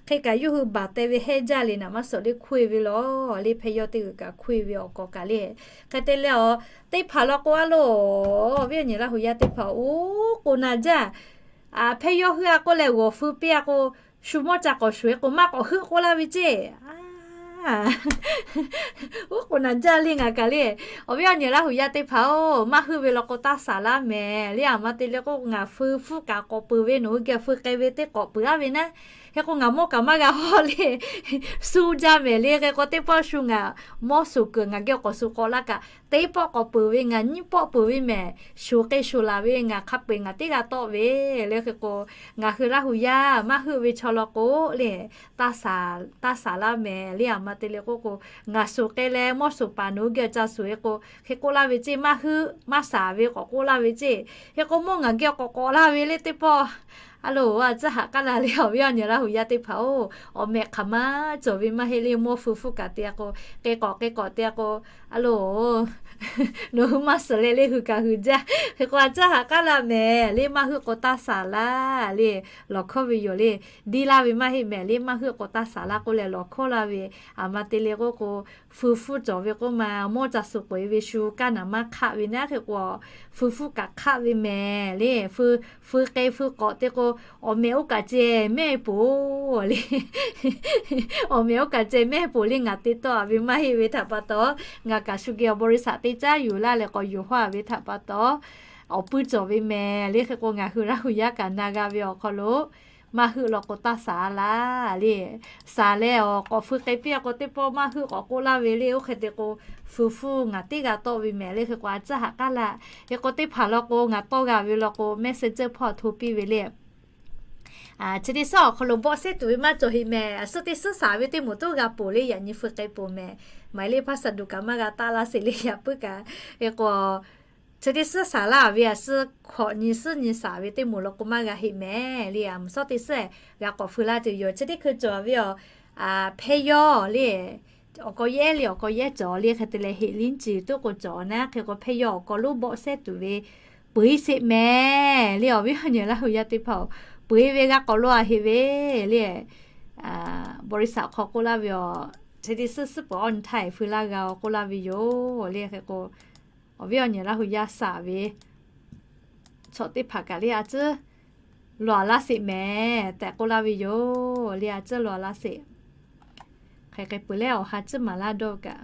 Hk'e kaꞈ yawˇ hui baˬ teh ve hehnˇ jaˇ le, naˍ maˇ suhˍ le hkoˇ e ve law le. Hpehˇ yawˇ teˇ g'uiˬ kaꞈ hkoˇ e ve awˬ k'awꞈ kaꞈ le. Hk'e te leh a, teˇ hpaˍ law k'o a loˬ, awˬ viˉ awˬ nyi Laˇ hu yaˇ teˇ hpaˍ oˇ k'oˍ naˬ jaˇ. Hpehˇ yawˇ hui a k'oˆ leh g'awˬ feu piˇ a k'o, shu mawˇ ca k'awꞈ shuˍ e k'o maˇ k'awꞈ heuˆ k'oˆ laˇ ve ceˇ. Oˇ k'oˍ naˬ jaˇ le ngaˬ kaꞈ le. Awˬ viˉ awˬ nyi Laˇ hu yaˇ teˇ hpaˍ-oˬ, maˇ heuˆ ve law k'o taˇ shaˍ laˇ mehˍ le. A ma te le k'o ngaˬ feu hpfuhˇ kaꞈ k'awꞈ peuˬ ve, nawˬ hui geh feu k'ai ve teˇ k'awꞈ peuˬ a ve naˉ. Hk'e k'o ngaˬ mawˇ kaꞈ maˇ g'a hawˉ le. Shu jaˇ mehˍ le. Hk'e k'o teˇ pawˆ shu ngaˬ mawˇ shuˍ kuiˬ ngaˬ geh k'awꞈ shu k'awꞈ laˇ kaꞈ, teˇ pawˆ k'awꞈ peuˬ ve, ngaˬ nyiˇ pawˆ peuˬ ve mehˍ. Shu k'e shu laˬ ve ngaˬ hk'a peu-eˬ ngaˬ teˇ g'a tawˆ ve le. Hk'e k'o ngaˬ hui Laˇ hu yaˇ maˇ heuˆ ve chaw law k'o le, taˇ shaˍ laˇ mehˍ le. A ma te le k'oˆ k'o, ngaˬ shu k'e leh mawˇ shu paˍ nawˬ hui geh ca shu e k'o, hk'e k'oˆ laˇ ve ceˇ, maˇ heuˆ maˇ shaˍ ve k'awꞈ k'oˆ laˇ ve ceˇ. Hk'e k'o mawˇ ngaˬ geh k'awꞈ k'awꞈ laˇ ve le teˇ pawˆ. A loˬ, a tcuhˉ haꞈ k'aˉ la le, awˬ viˉ awˬ nyi Laˇ hu yaˇ teˇ hpaˍ-oˬ, awˬ mehꞈ hk'aˬ ma cawˬ ve maˇ heˆ le. Mawˇ feu hpfuhˇ kaꞈ te a k'o, k'e k'awꞈ k'e k'awꞈ te a k'o, a loˬ, nawˬ hui maˇ suhˍ leh le hui kaꞈ hui jaˇ. Hk'e k'o a tcuhˉ haꞈ k'aˉ la mehˍ le, maˇ heuˆ k'o taˇ shaˍ laˇ le. Lawˬ hkawˇ ve yoˬ le. Diˇ laˇ ve maˇ heˆ mehˍ le, maˇ heuˆ k'o taˇ shaˍ laˇ k'oˆ leh lawˬ hkawˇ laˇ ve. A ma te le k'oˆ k'o, feu hpfuhˇ cawˬ ve k'oˆ ma, mawˇ ca shu k'oꞈ e ve shu kaˇ naˍ maˇ hk'aˆ ve naˉ. Hk'e k'o feu hpfuhˇ kaꞈ hk'aˆ ve mehˍ le. Feu k'e feu k'awꞈ te k'o, awˬ mehꞈ oˇ kaꞈ ceh mehˆ poˬ le. Awˬ mehꞈ oˇ kaꞈ ceh mehˆ poˬ le, ngaˬ te tawˆ a ve maˇ heˆ ve htaꞈ pa taw, ngaˬ kaꞈ shu geh awˬ บริษัท teˇ caˉ yuˬ laˇ leh k'awꞈ yuˬ haw a ve htaꞈ pa taw, awˬ puiˉ cawˬ ve mehˍ le. Hk'e k'o ngaˬ hui Laˇ hu yaˇ kaꞈ na g'a ve awˬ hk'aw lo, maˇ heuˆ law k'o taˇ shaˍ laˇ le. Shaˍ leh awˬ k'awꞈ feu k'e piˇ a k'o teˇ pawˆ maˇ heuˆ k'awꞈ k'oˆ laˇ ve le. Oˇ hk'e te k'o, feu hpfuhˇ ngaˬ teˇ g'a tawˆ ve mehˍ le. Hk'e k'o a tcuhˉ haꞈ k'aˉ la. Hk'e k'o teˇ hpaˍ law k'o ngaˬ tawˇ g'a ve law k'o Messenger hpawˇ hto piˇ ve le. Chi teˇ suhˉ awˬ hk'aw lo bawˆ sehˉ tuˬ ve maˇ cawˬ heꞈ mehˍ. A suhˉ teˇ suhˉ shaˍ ve teˇ moˍ toˉ g'a poˬ le, yaꞈ nyi feu k'ai poˬ mehˍ. Maˍ e le ภาษา duˬ kaꞈ maˇ g'a taˆ laˇ sheˍ le, yaꞈ puiˉ kaꞈ. Hk'e k'o chi teˇ suhˉ shaˍ laˇ ve a suhˉ hkawꞈ nyi suhˉ nyi shaˍ ve teˇ moˍ law k'o maˇ g'a heꞈ mehˍ le. A mvuhˇ shawˉ teˇ suhˉ g'a k'awꞈ feu laˇ tuˬ yoˬ. Chi teˇ hkui cawˬ ve a, hpehˇ yawˇ le, awˬ k'aw yehˉ le, awˬ k'aw yehˉ cawˬ le. Hk'e te leh heꞈ liˉ ciˍ tuˉ k'o cawˬ naˉ. Hk'e k'o hpehˇ yawˇ awˬ k'aw lonˉ bawˆ sehˉ tuˬ ve peu eˬ sheˍ mehˍ le. Awˬ viˉ awˬ nyi Laˇ hu yaˇ teˇ hpaˍ-oˬ, peu eˬ ve g'a k'awꞈ lo a heꞈ ve le. บริษัท hk'aw k'oˆ laˇ ve a, Chi teˇ suhˉ suhˉ peuˬ awˇ nyi htaˇ feu laˇ g'a-oˬ k'oˆ laˇ ve yoˬ le. Hk'e k'o, awˬ viˉ awˬ nyi Laˇ hu yaˇ shaˍ ve chaw teˇ hpaˍ kaꞈ le a ciˉ loꞈ-a laˇ sheˍ mehˍ tehꞈ k'oˆ laˇ ve yoˬ le. A ciˉ loꞈ-a laˇ sheˍ. Hk'e hk'e peuˬ leh awˬ ha ciˉ maˍ laˇ dawˇ kaꞈ,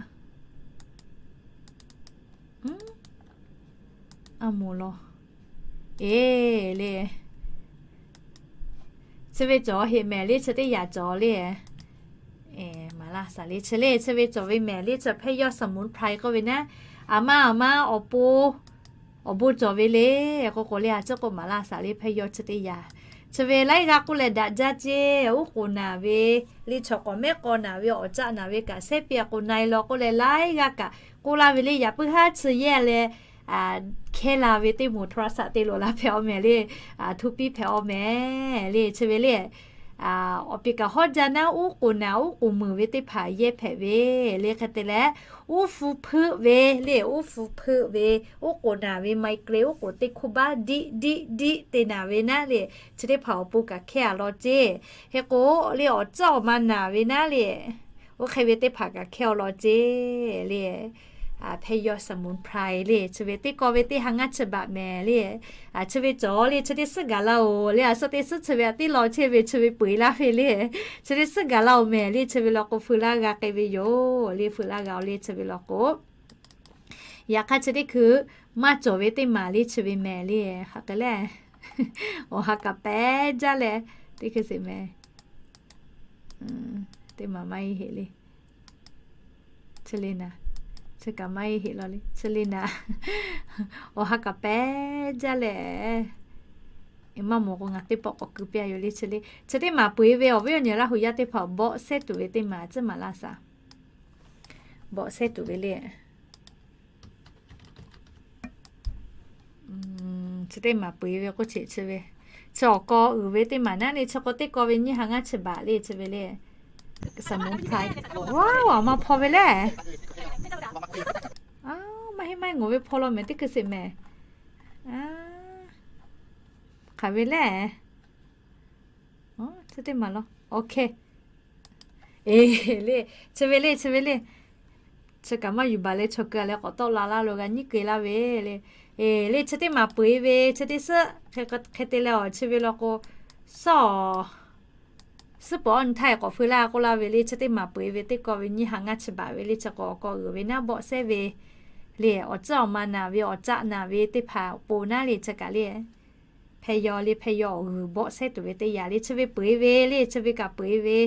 a moˍ law, eˬ le, chi ve cawˬ heꞈ mehˍ le chi teˇ yaꞈ cawˬ le. Maˍ laˇ shaˍ le chi le chi ve cawˬ ve mehˍ le chi hpehˇ yawˇ สมุนไพร k'oˆ ve naˉ, a maˇ a maˇ awˬ pon awˬ bon cawˬ ve le. K'o k'o le a ciˉ k'o maˍ laˇ shaˍ le hpehˇ yawˇ chi teˇ yaꞈ. Chi ve laiˉ g'aˇ k'oˆ leh daꞈ jaˇ ceˇ. Uˉ k'oˍ naˬ ve le, chaw k'awꞈ mehˉ k'aw naˬ ve, awˬ caˆ naˬ ve kaꞈ, sehˉ pi a k'o na-e law k'oˆ leh laiˉ g'aˇ kaꞈ k'oˆ laˇ ve le. Yaꞈ puiˉ haˉ chi yehˇ leh hkehˇ la ve teˇ moˍ โทรศัพท์ te loꞈ la hpehꞈ-aw mehˍ le. Htu piˇ hpehꞈ-aw mehˍ le chi ve le. Awˬ pi kaꞈ hawˉ jaˇ naˉ, uˉ k'oˍ naˬ uˉ k'oˍ meunˍ ve teˇ hpaˍ yehˇ hpehꞈ ve le. Hk'e te leh, uˉ hpu hpeuˆ ve le, uˉ hpu hpeuˆ ve, uˉ k'oˍ naˬ ve ไมเกรน uˉ k'oˍ teˇ hkoˇ baˆ diˆ diˆ diˆ te naˬ ve naˉ le, chi teˇ hpaˍ awˬ pon kaꞈ hkehˇ-a law ceˇ. Hk'e k'o le awˬ tcuhˉ awˬ ma naˬ ve naˉ le, oˇ hk'e ve teˇ hpaˍ kaꞈ hkehˇ-aw law ceˇ le. Hpehˇ yawˇ สมุนไพร le chi ve teˇ kaw ve teˇ ha ngaˇ chi baꞈ mehˍ le. Chi ve cawˬ le chi teˇ suhˉ gaˬ la-oˬ le. A suhˉ teˇ suhˉ chi ve a tiˉ law chehˇ ve chi ve peu-eˬ laˇ ve le. Chi teˇ suhˉ gaˬ la-oˬ mehˍ le chi ve law k'o feu laˇ g'a k'ai ve yoˬ le. Feu laˇ g'a-oˬ le chi ve law k'o, yaꞈ hk'aˇ chi teˇ hkui maˇ cawˬ ve teˇ maˬ le chi ve mehˍ le. Hk'aˬ hk'e le, awˬ ha kaꞈ pehˉ jaˇ leh, teˇ hkui sheˍ mehˍ, teˇ maˬ maˇ heˆ heˆ le. Chi le naˍ, chi kaꞈ maˇ heˆ heˆ law le chi le naˍ, awˬ ha kaꞈ pehˉ jaˇ leh, maˇ mawˬ k'o ngaˬ teˇ pawˆ k'awꞈ keu piˇ-a yoˬ le chi le. Chi teˇ maˬ peu-eˬ ve awˬ viˉ awˬ nyi Laˇ hu yaˇ teˇ hpaˍ bawˆ sehˉ tuˬ ve teˇ maˬ ciˉ maˍ laˇ shaˍ. Bawˆ sehˉ tuˬ ve le. Chi teˇ maˬ peu-eˬ ve k'oˆ cheꞈ chi ve, chi awˬ kaw uiˍ ve teˇ maˬ naˉ le chi k'o teˇ kaw ve nyiˇ ha ngaˇ chi baꞈ le chi ve le. สมุนไพร Wow, a ma hpaw ve le. Maˇ heˆ maˇ heˆ, ngawˬ ve hpaw law mehˍ teˇ hkui sheˍ mehˍ. Hk'aˬ ve le. Chi teˇ maˬ law. Okay. Eˬ le, chi ve le chi ve le. Chi kaꞈ maˇ yuˬ baˬ leh chaw keu-a leh k'awꞈ tawˆ la laˇ lo g'a nyiˉ keu laˇ ve le. Eˬ le chi teˇ maˬ peu-eˬ ve chi teˇ suhˉ, hk'e te leh awˬ chi ve law k'o, suhˉ awˬ suhˉ peuˬ awˇ nyi htaˇ k'awꞈ feu laˇ k'oˆ laˇ ve le. Chi teˇ maˬ peu-eˬ ve teˇ kaw ve nyiˇ ha ngaˇ chi baꞈ ve le. Chi k'o awˬ kaw uiˍ ve naˉ bawˆ sehˉ ve le. Awˬ tcuhˉ awˬ ma naˬ ve, awˬ caˆ naˬ ve teˇ hpaˍ awˬ pon naˉ le chi kaꞈ le. Hpehˇ yaw le, hpehˇ yaw awˬ g'uiˬ bawˆ sehˉ tuˬ ve teˇ yanˇ le. Chi ve peu-eˬ ve le, chi ve kaꞈ peu-eˬ ve.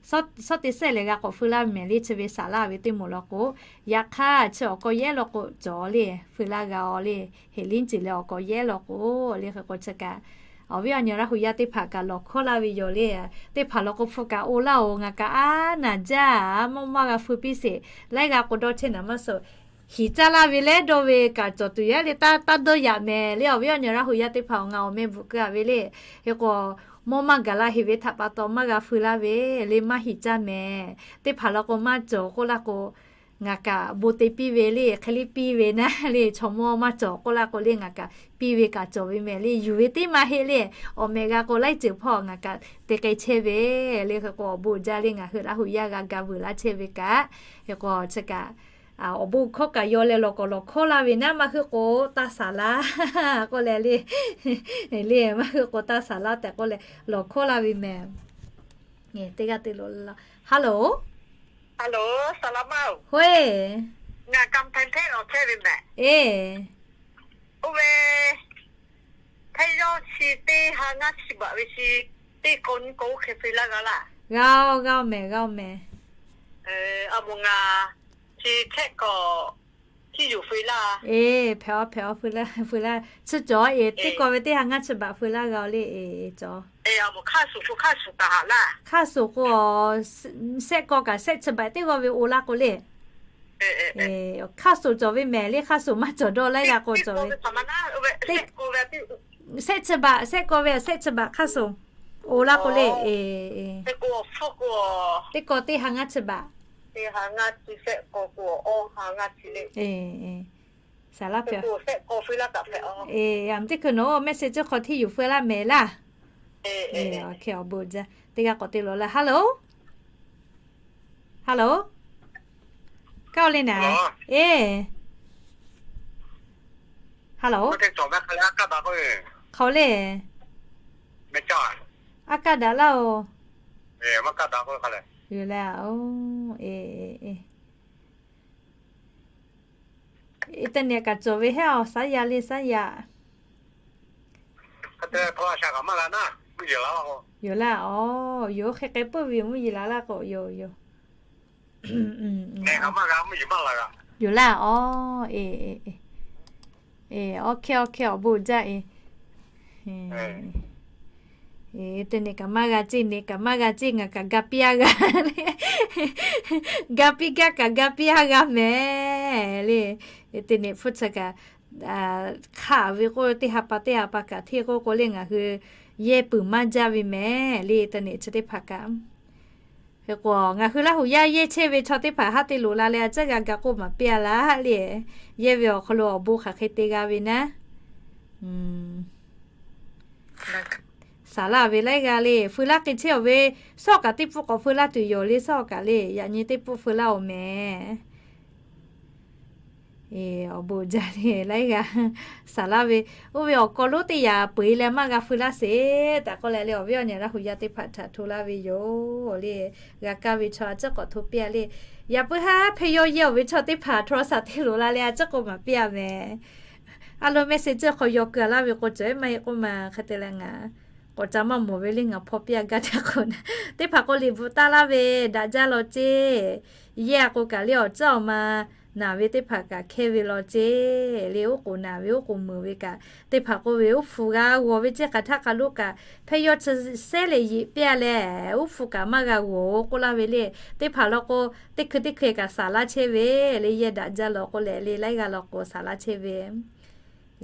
Suhˉ teˇ sehˉ lehˬ g'a k'awꞈ feu laˇ mehˍ le. Chi ve saˍ laˇ ve teˇ moˍ law k'o, yaꞈ hk'aˇ chi awˬ kaw yehˉ law k'o cawˬ le, feu laˇ g'a-aw le. Heˍ liˉ ciˬ leh awˬ kaw yehˉ law k'o le. Hk'e k'o chi kaꞈ awˬ viˉ awˬ nyi Laˇ hu yaˇ teˇ hpaˍ kaꞈ lawˬ hkawˇ laˇ ve yoˬ le. Teˇ hpaˍ law k'o hpu kaꞈ oˇ laˇ-oˬ, ngaˬ kaꞈ a naˬ jaˇ, maˇ maˇ g'a feu piˇ sheˍ. Laiˉ g'a k'o dawˇ chehˇ naˍ maˇ suh. Hiˍ caˇ laˇ ve leh dawˇ ve kaꞈ cawˬ tuˬ yaˇ le, taˇ dawˇ yaꞈ mehˍ le. Awˬ viˉ awˬ nyi Laˇ hu yaˇ teˇ hpaˍ-oˬ, ngaˬ awˬ meh bvuhꞈ keu-a ve le. Hk'e k'o, mawˇ maˇ gaˬ la heˍ ve htaꞈ pa taw maˇ g'a feu laˇ ve le, maˇ hiˍ caˇ mehˍ. Teˇ hpaˍ law k'o maˇ cawˬ k'oˆ laˇ k'o, ngaˬ kaꞈ bon te piˇ ve le. Hk'e le piˇ ve naˉ le, chaw mawˇ maˇ cawˬ k'oˆ laˇ k'o le, ngaˬ kaꞈ piˇ ve kaꞈ cawˬ ve mehˍ le. Yuˬ ve teˇ maˇ heˆ le. Awˬ meh g'a k'o laiˉ ceuˬ hpawˇ ngaˬ kaꞈ te k'ai chehˇ ve le. Hk'e k'o awˬ bon jaˇ le, ngaˬ hui Laˇ hu yaˇ g'a ga vuiˬ laˇ chehˇ ve kaꞈ. Hk'e k'o chi kaꞈ awˬ bon hkawˇ kaꞈ yaw leh lawˬ k'awꞈ lawˬ hkawˇ laˇ ve naˉ, maˇ hui k'o taˇ saˍ laˇ k'oˆ leh le. Le maˇ hui k'o taˇ saˍ laˇ tehꞈ k'oˆ leh lawˬ hkawˇ laˇ ve mehˍ. Teˇ g'aˇ te lo la. Hello, hello, saˍ laꞈ maˇ-oˬ, hoˆ-e, ngaˬ Kam Htaiˍ hpehˇ lawˬ chehˇ ve mehˍ. Eˬ, oˇ ve hpehˇ yawˇ chi teˇ ha ngaˇ chi baꞈ ve chi teˇ kaw nyiˇ kaw oˇ hk'e feu laˇ g'a laˇ. G'a-oˬ, g'a-oˬ mehˍ, g'a-oˬ mehˍ. A moˍ ngaˬ chi hkehˆ k'awꞈ htiˇ yuˬ feu laˇ. Eˬ, hpehꞈ-aw, hpehꞈ-aw, feu laˇ, feu laˇ. Chi cawˬ eˬ, teˇ kaw ve teˇ ha ngaˇ chi baꞈ feu laˇ g'a-oˬ le. Eˬ, cawˬ. Hk'aˇ suˍ kaꞈ hk'aˇ suˍ kaꞈ haꞈ laˇ. Hk'aˇ suˍ k'o, sehˆ kaw kaꞈ sehˆ chi baꞈ teˇ g'aˇ ve oˇ laˇ k'o le. Hk'aˇ suˍ cawˬ ve mehˍ le, hk'aˇ suˍ maˇ cawˬ dawˇ laiˉ g'aˇ k'o cawˬ ve. Sehˆ chi baꞈ, sehˆ kaw ve sehˆ chi baꞈ hk'aˇ suˍ oˇ laˇ k'o le. Teˇ kaw teˇ ha ngaˇ chi baꞈ. Saˍ laˇ hpehꞈ. Eˬ, a meh teˇ hkui nawˬ message hk'aw htiˇ yuˬ feu laˇ mehˍ laˇ. Awˬ bon jaˇ. Teˇ g'aˇ k'awꞈ te lawˬ laˇ. Hello, Hello, kaˇ le naˍ. Eˬ, hello, hk'aˬ le, a kaˇ daꞈ laˇ oˬ. Yoˬ laˇ oˬ. Eˬ, internet kaꞈ cawˬ ve heˉ a, saˉ yaˇ le saˉ yaˇ. Yoˬ laˇ oˬ, yoˬ, hk'e k'ai puiˉ ve yoˬ, mvuhˇ yeˬ la laˇ k'o yoˬ yoˬ. Yoˬ laˇ oˬ, eˬ, eˬ, awˬ hk'e awˬ hk'e awˬ bon jaˇ eˬ. Eˬ, internet kaꞈ maˇ g'a ceˇ, net kaꞈ maˇ g'a ceˇ, ngaˬ kaꞈ ga piˇ a g'a le. Ga piˇ gaˇ kaꞈ ga piˇ a g'a mehˍ le. Internet hpu chi kaꞈ hk'aˆ ve k'o, teˇ ha pa teˇ ha pa kaꞈ hteˇ k'oˆ k'o le, ngaˬ hui yehˇ peuˬ maˇ jaˇ ve mehˍ le, internet chi teˇ hpaˍ kaꞈ. Hk'e k'o ngaˬ hui Laˇ huˍ yaˇ yehˇ chehˇ ve chaw teˇ hpaˍ haˉ te loꞈ la leh a ciˉ g'a ga k'oˆ maˍ piˇ a laˇ le. Yehˇ ve awˬ hk'aw lo awˬ bon hk'aˬ hk'e te g'a ve naˉ, saˍ laˇ ve laiˉ g'aˇ le. Feu laˇ k'ai chehˇ awˬ ve, sawˉ kaꞈ teˇ pfuhˆ k'awꞈ feu laˇ tuˬ yoˬ le, sawˉ kaꞈ le, yaꞈ nyi teˇ pfuhˆ feu laˇ oˬ mehˍ. Awˬ bon jaˇ le laiˉ g'aˇ, saˍ laˇ ve, oˇ ve awˬ hk'aw lo teˇ yanˇ peuˬ e leh maˇ g'a feu laˇ sheˍ tehꞈ k'oˆ leh le, awˬ viˉ awˬ nyi Laˇ huˍ yaˇ teˇ hpaˍ htaꞈ hto laˇ ve yoˬ le. G'a kaˇ ve chaw a ciˉ k'awꞈ hto piˇ a le. Yaꞈ puiˉ haˉ hpehˇ yawˇ yehˇ awˬ ve chaw teˇ hpaˍ htaꞈ saˍ teˇ loꞈ la leh a ciˉ k'oˆ maˍ piˇ a mehˍ. A lo message k'awꞈ yaw keu laˇ ve k'o, cawˬ ehˉ maˇ heˆ k'oˆ ma hk'e te leh ngaˬ k'awꞈ ca maˇ mawˬ ve le, ngaˬ hpaw piˇ a gaˇ teˇ k'o na. Teˇ hpaˍ k'o liꞈ bvuhꞈ taˍ laˇ ve daꞈ jaˇ law ceˇ. Yehˇ a k'o kaꞈ le awˬ ciˉ awˬ ma naˬ ve teˇ hpaˍ kaꞈ hkehˇ ve law ceˇ le. Oˉ k'oˍ naˬ ve oˉ k'oˍ meuˍ ve kaꞈ, teˇ hpaˍ k'oˆ ve oˉ hpu g'a g'awˬ ve ceˇ, hk'aˬ htaˇ hk'aˬ lo kaꞈ hpehˇ yawˇ chi sehˉ leh yeꞈ piˇ a leh, oˉ hpu kaꞈ maˇ g'a g'awˬ oˬ k'oˆ laˇ ve le. Teˇ hpaˍ law k'o, teˇ hkui teˇ hkui kaꞈ saˍ laˇ chehˇ ve le, yehˇ daꞈ jaˇ law k'o leh le, laiˉ g'aˇ law k'o saˍ laˇ chehˇ ve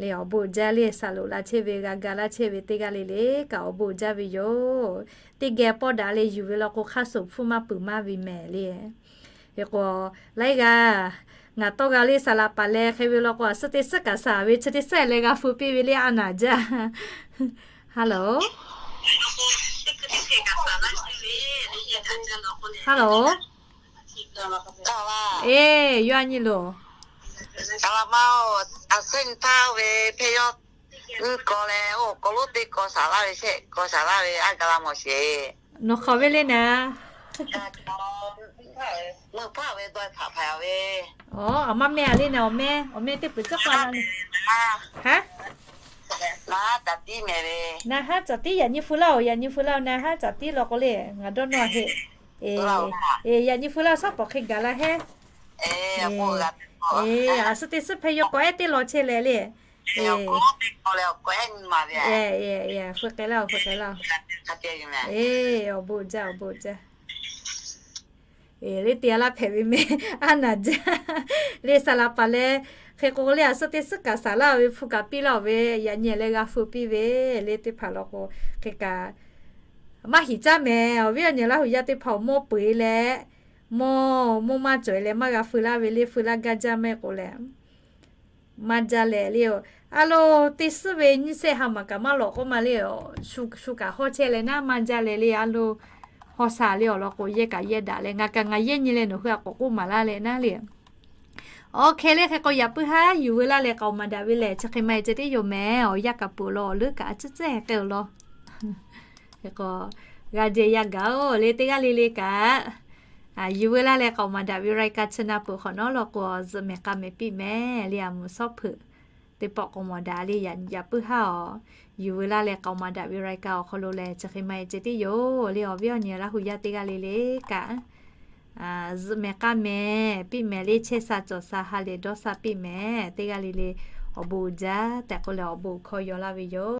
le. Awˬ bon jaˇ le, saˍ loꞈ la chehˇ ve, g'a ga laˇ chehˇ ve teˇ g'aˇ le le kaꞈ awˬ bon jaˇ ve yoˬ. Teˇ geh pawˆ daꞈ leh yuˬ ve law k'o, hk'aˇ suˍ hpfuhˇ maˇ peuˬ maˇ ve mehˍ le. Hk'e k'o, laiˉ g'aˇ, ngaˬ tawˇ g'a le saˍ laꞈ paˍ leh hk'e ve law k'o, a suhˉ teˇ suhˉ kaꞈ saˍ ve chi teˇ suhˉ leh g'a feu piˇ ve le, a naˍ jaˇ. Hello, hello, eˬ, yawˇ a nyi loˬ. Nawˬ hk'aˬ ve le naˍ. Aˬ, aˬ maˇ meh a le naˍ, awˬ meh, awˬ meh teˇ peuˬ tcuhˉ k'aw la le. Haˉ, na haˉ caˍ tiˉ, yaꞈ nyi feu laˇ oˬ, yaꞈ nyi feu laˇ oˬ, na haˉ caˍ tiˉ law k'o le, ngaˬ dawˇ nawˇ heˆ. Eˬ, yaꞈ nyi feu laˇ oˬ, sawˉ pawˍ hk'e gaˬ la heˆ. Eˬ, a suhˉ teˇ suhˉ hpehˇ yawˇ k'awꞈ ehˉ teˇ law chehˇ leh le. Eˬ, feu k'ai laˇ oˬ, feu k'ai laˇ oˬ. Eˬ, awˬ bon jaˇ, awˬ bon jaˇ. Eˬ, le te a laˇ hpehꞈ ve meh, a naˍ jaˇ. Le saˍ laꞈ paˍ leh hk'e k'o le, a suhˉ teˇ suhˉ kaꞈ saˍ laˇ ve hpu kaꞈ piˇ laˇ oˬ ve, yaꞈ nyi leh g'a feu piˇ ve le. Teˇ hpaˍ law k'o, hk'e kaꞈ maˇ hiˍ caˇ mehˍ. Awˬ viˉ awˬ nyi Laˇ huˍ yaˇ teˇ hpaˍ awˬ mawˇ peu eˬ leh, mawˇ mawˇ maˇ cawˬ e leh maˇ g'a feu laˇ ve le. Feu laˇ gaˇ jaˇ maˇ heˆ k'o leh maˇ jaˇ leh le. A lo, teˇ suhˉ ve nyiˇ sehˆ ha maˍ kaꞈ maˇ lawꞈ k'oˆ ma le. Shu kaꞈ hawˇ chehˇ leh naˉ maˇ jaˇ leh le. A lo, hawˇ sha le awˬ lawn k'o, yehˇ kaꞈ yehˇ daꞈ leh, ngaˬ kaꞈ ngaˬ yehˇ nyi leh nawˬ hui a k'awꞈ k'oˆ maˍ laˇ leh naˉ le. Awˬ hk'e le hk'e k'o, yaꞈ puiˉ haˉ yuˬ veu laˇ leh k'aoˍ maˍ daꞈ ve lehˬ, chi hk'e maˇ heˆ ceh tiˉ yoˬ mehˍ. Awˬ yanˇ kaꞈ peuˬ law, awˬ leuˉ kaꞈ a ciˉ cehˇ k'ai-o law. Hk'e k'o, g'a jehˬ yaˇ gaˬ-oˬ le, teˇ g'aˇ le le kaꞈ yuˬ veu laˇ leh k'aoˍ maˍ daꞈ ve รายการ chi na peuˬ hk'awꞈ nawˉ law k'o, zuhꞈ mehˍ k'a mehˍ piˇ mehˍ le, a mvuhˬ shawˉ hpeuꞈ teˇ pawˆ k'aoˍ maˍ daꞈ le. Yaꞈ puiˉ haˉ awˬ, yuˬ veu laˇ leh k'aoˍ maˍ daꞈ ve รายการ awˬ hk'aw lo lehˬ, chi hk'e maˇ heˆ ceh tiˉ yoˬ le. Awˬ viˉ awˬ nyi Laˇ huˍ yaˇ teˇ g'aˇ le le kaꞈ, zuhꞈ mehˍ k'a mehˍ piˇ mehˍ le, chehˇ sha cawˬ sha ha lehˬ dawˇ sha piˇ mehˍ. Teˇ g'aˇ le le awˬ bon uiˍ jaˇ tehꞈ k'oˆ leh awˬ bon hkawˇ yaw laˇ ve yoˬ.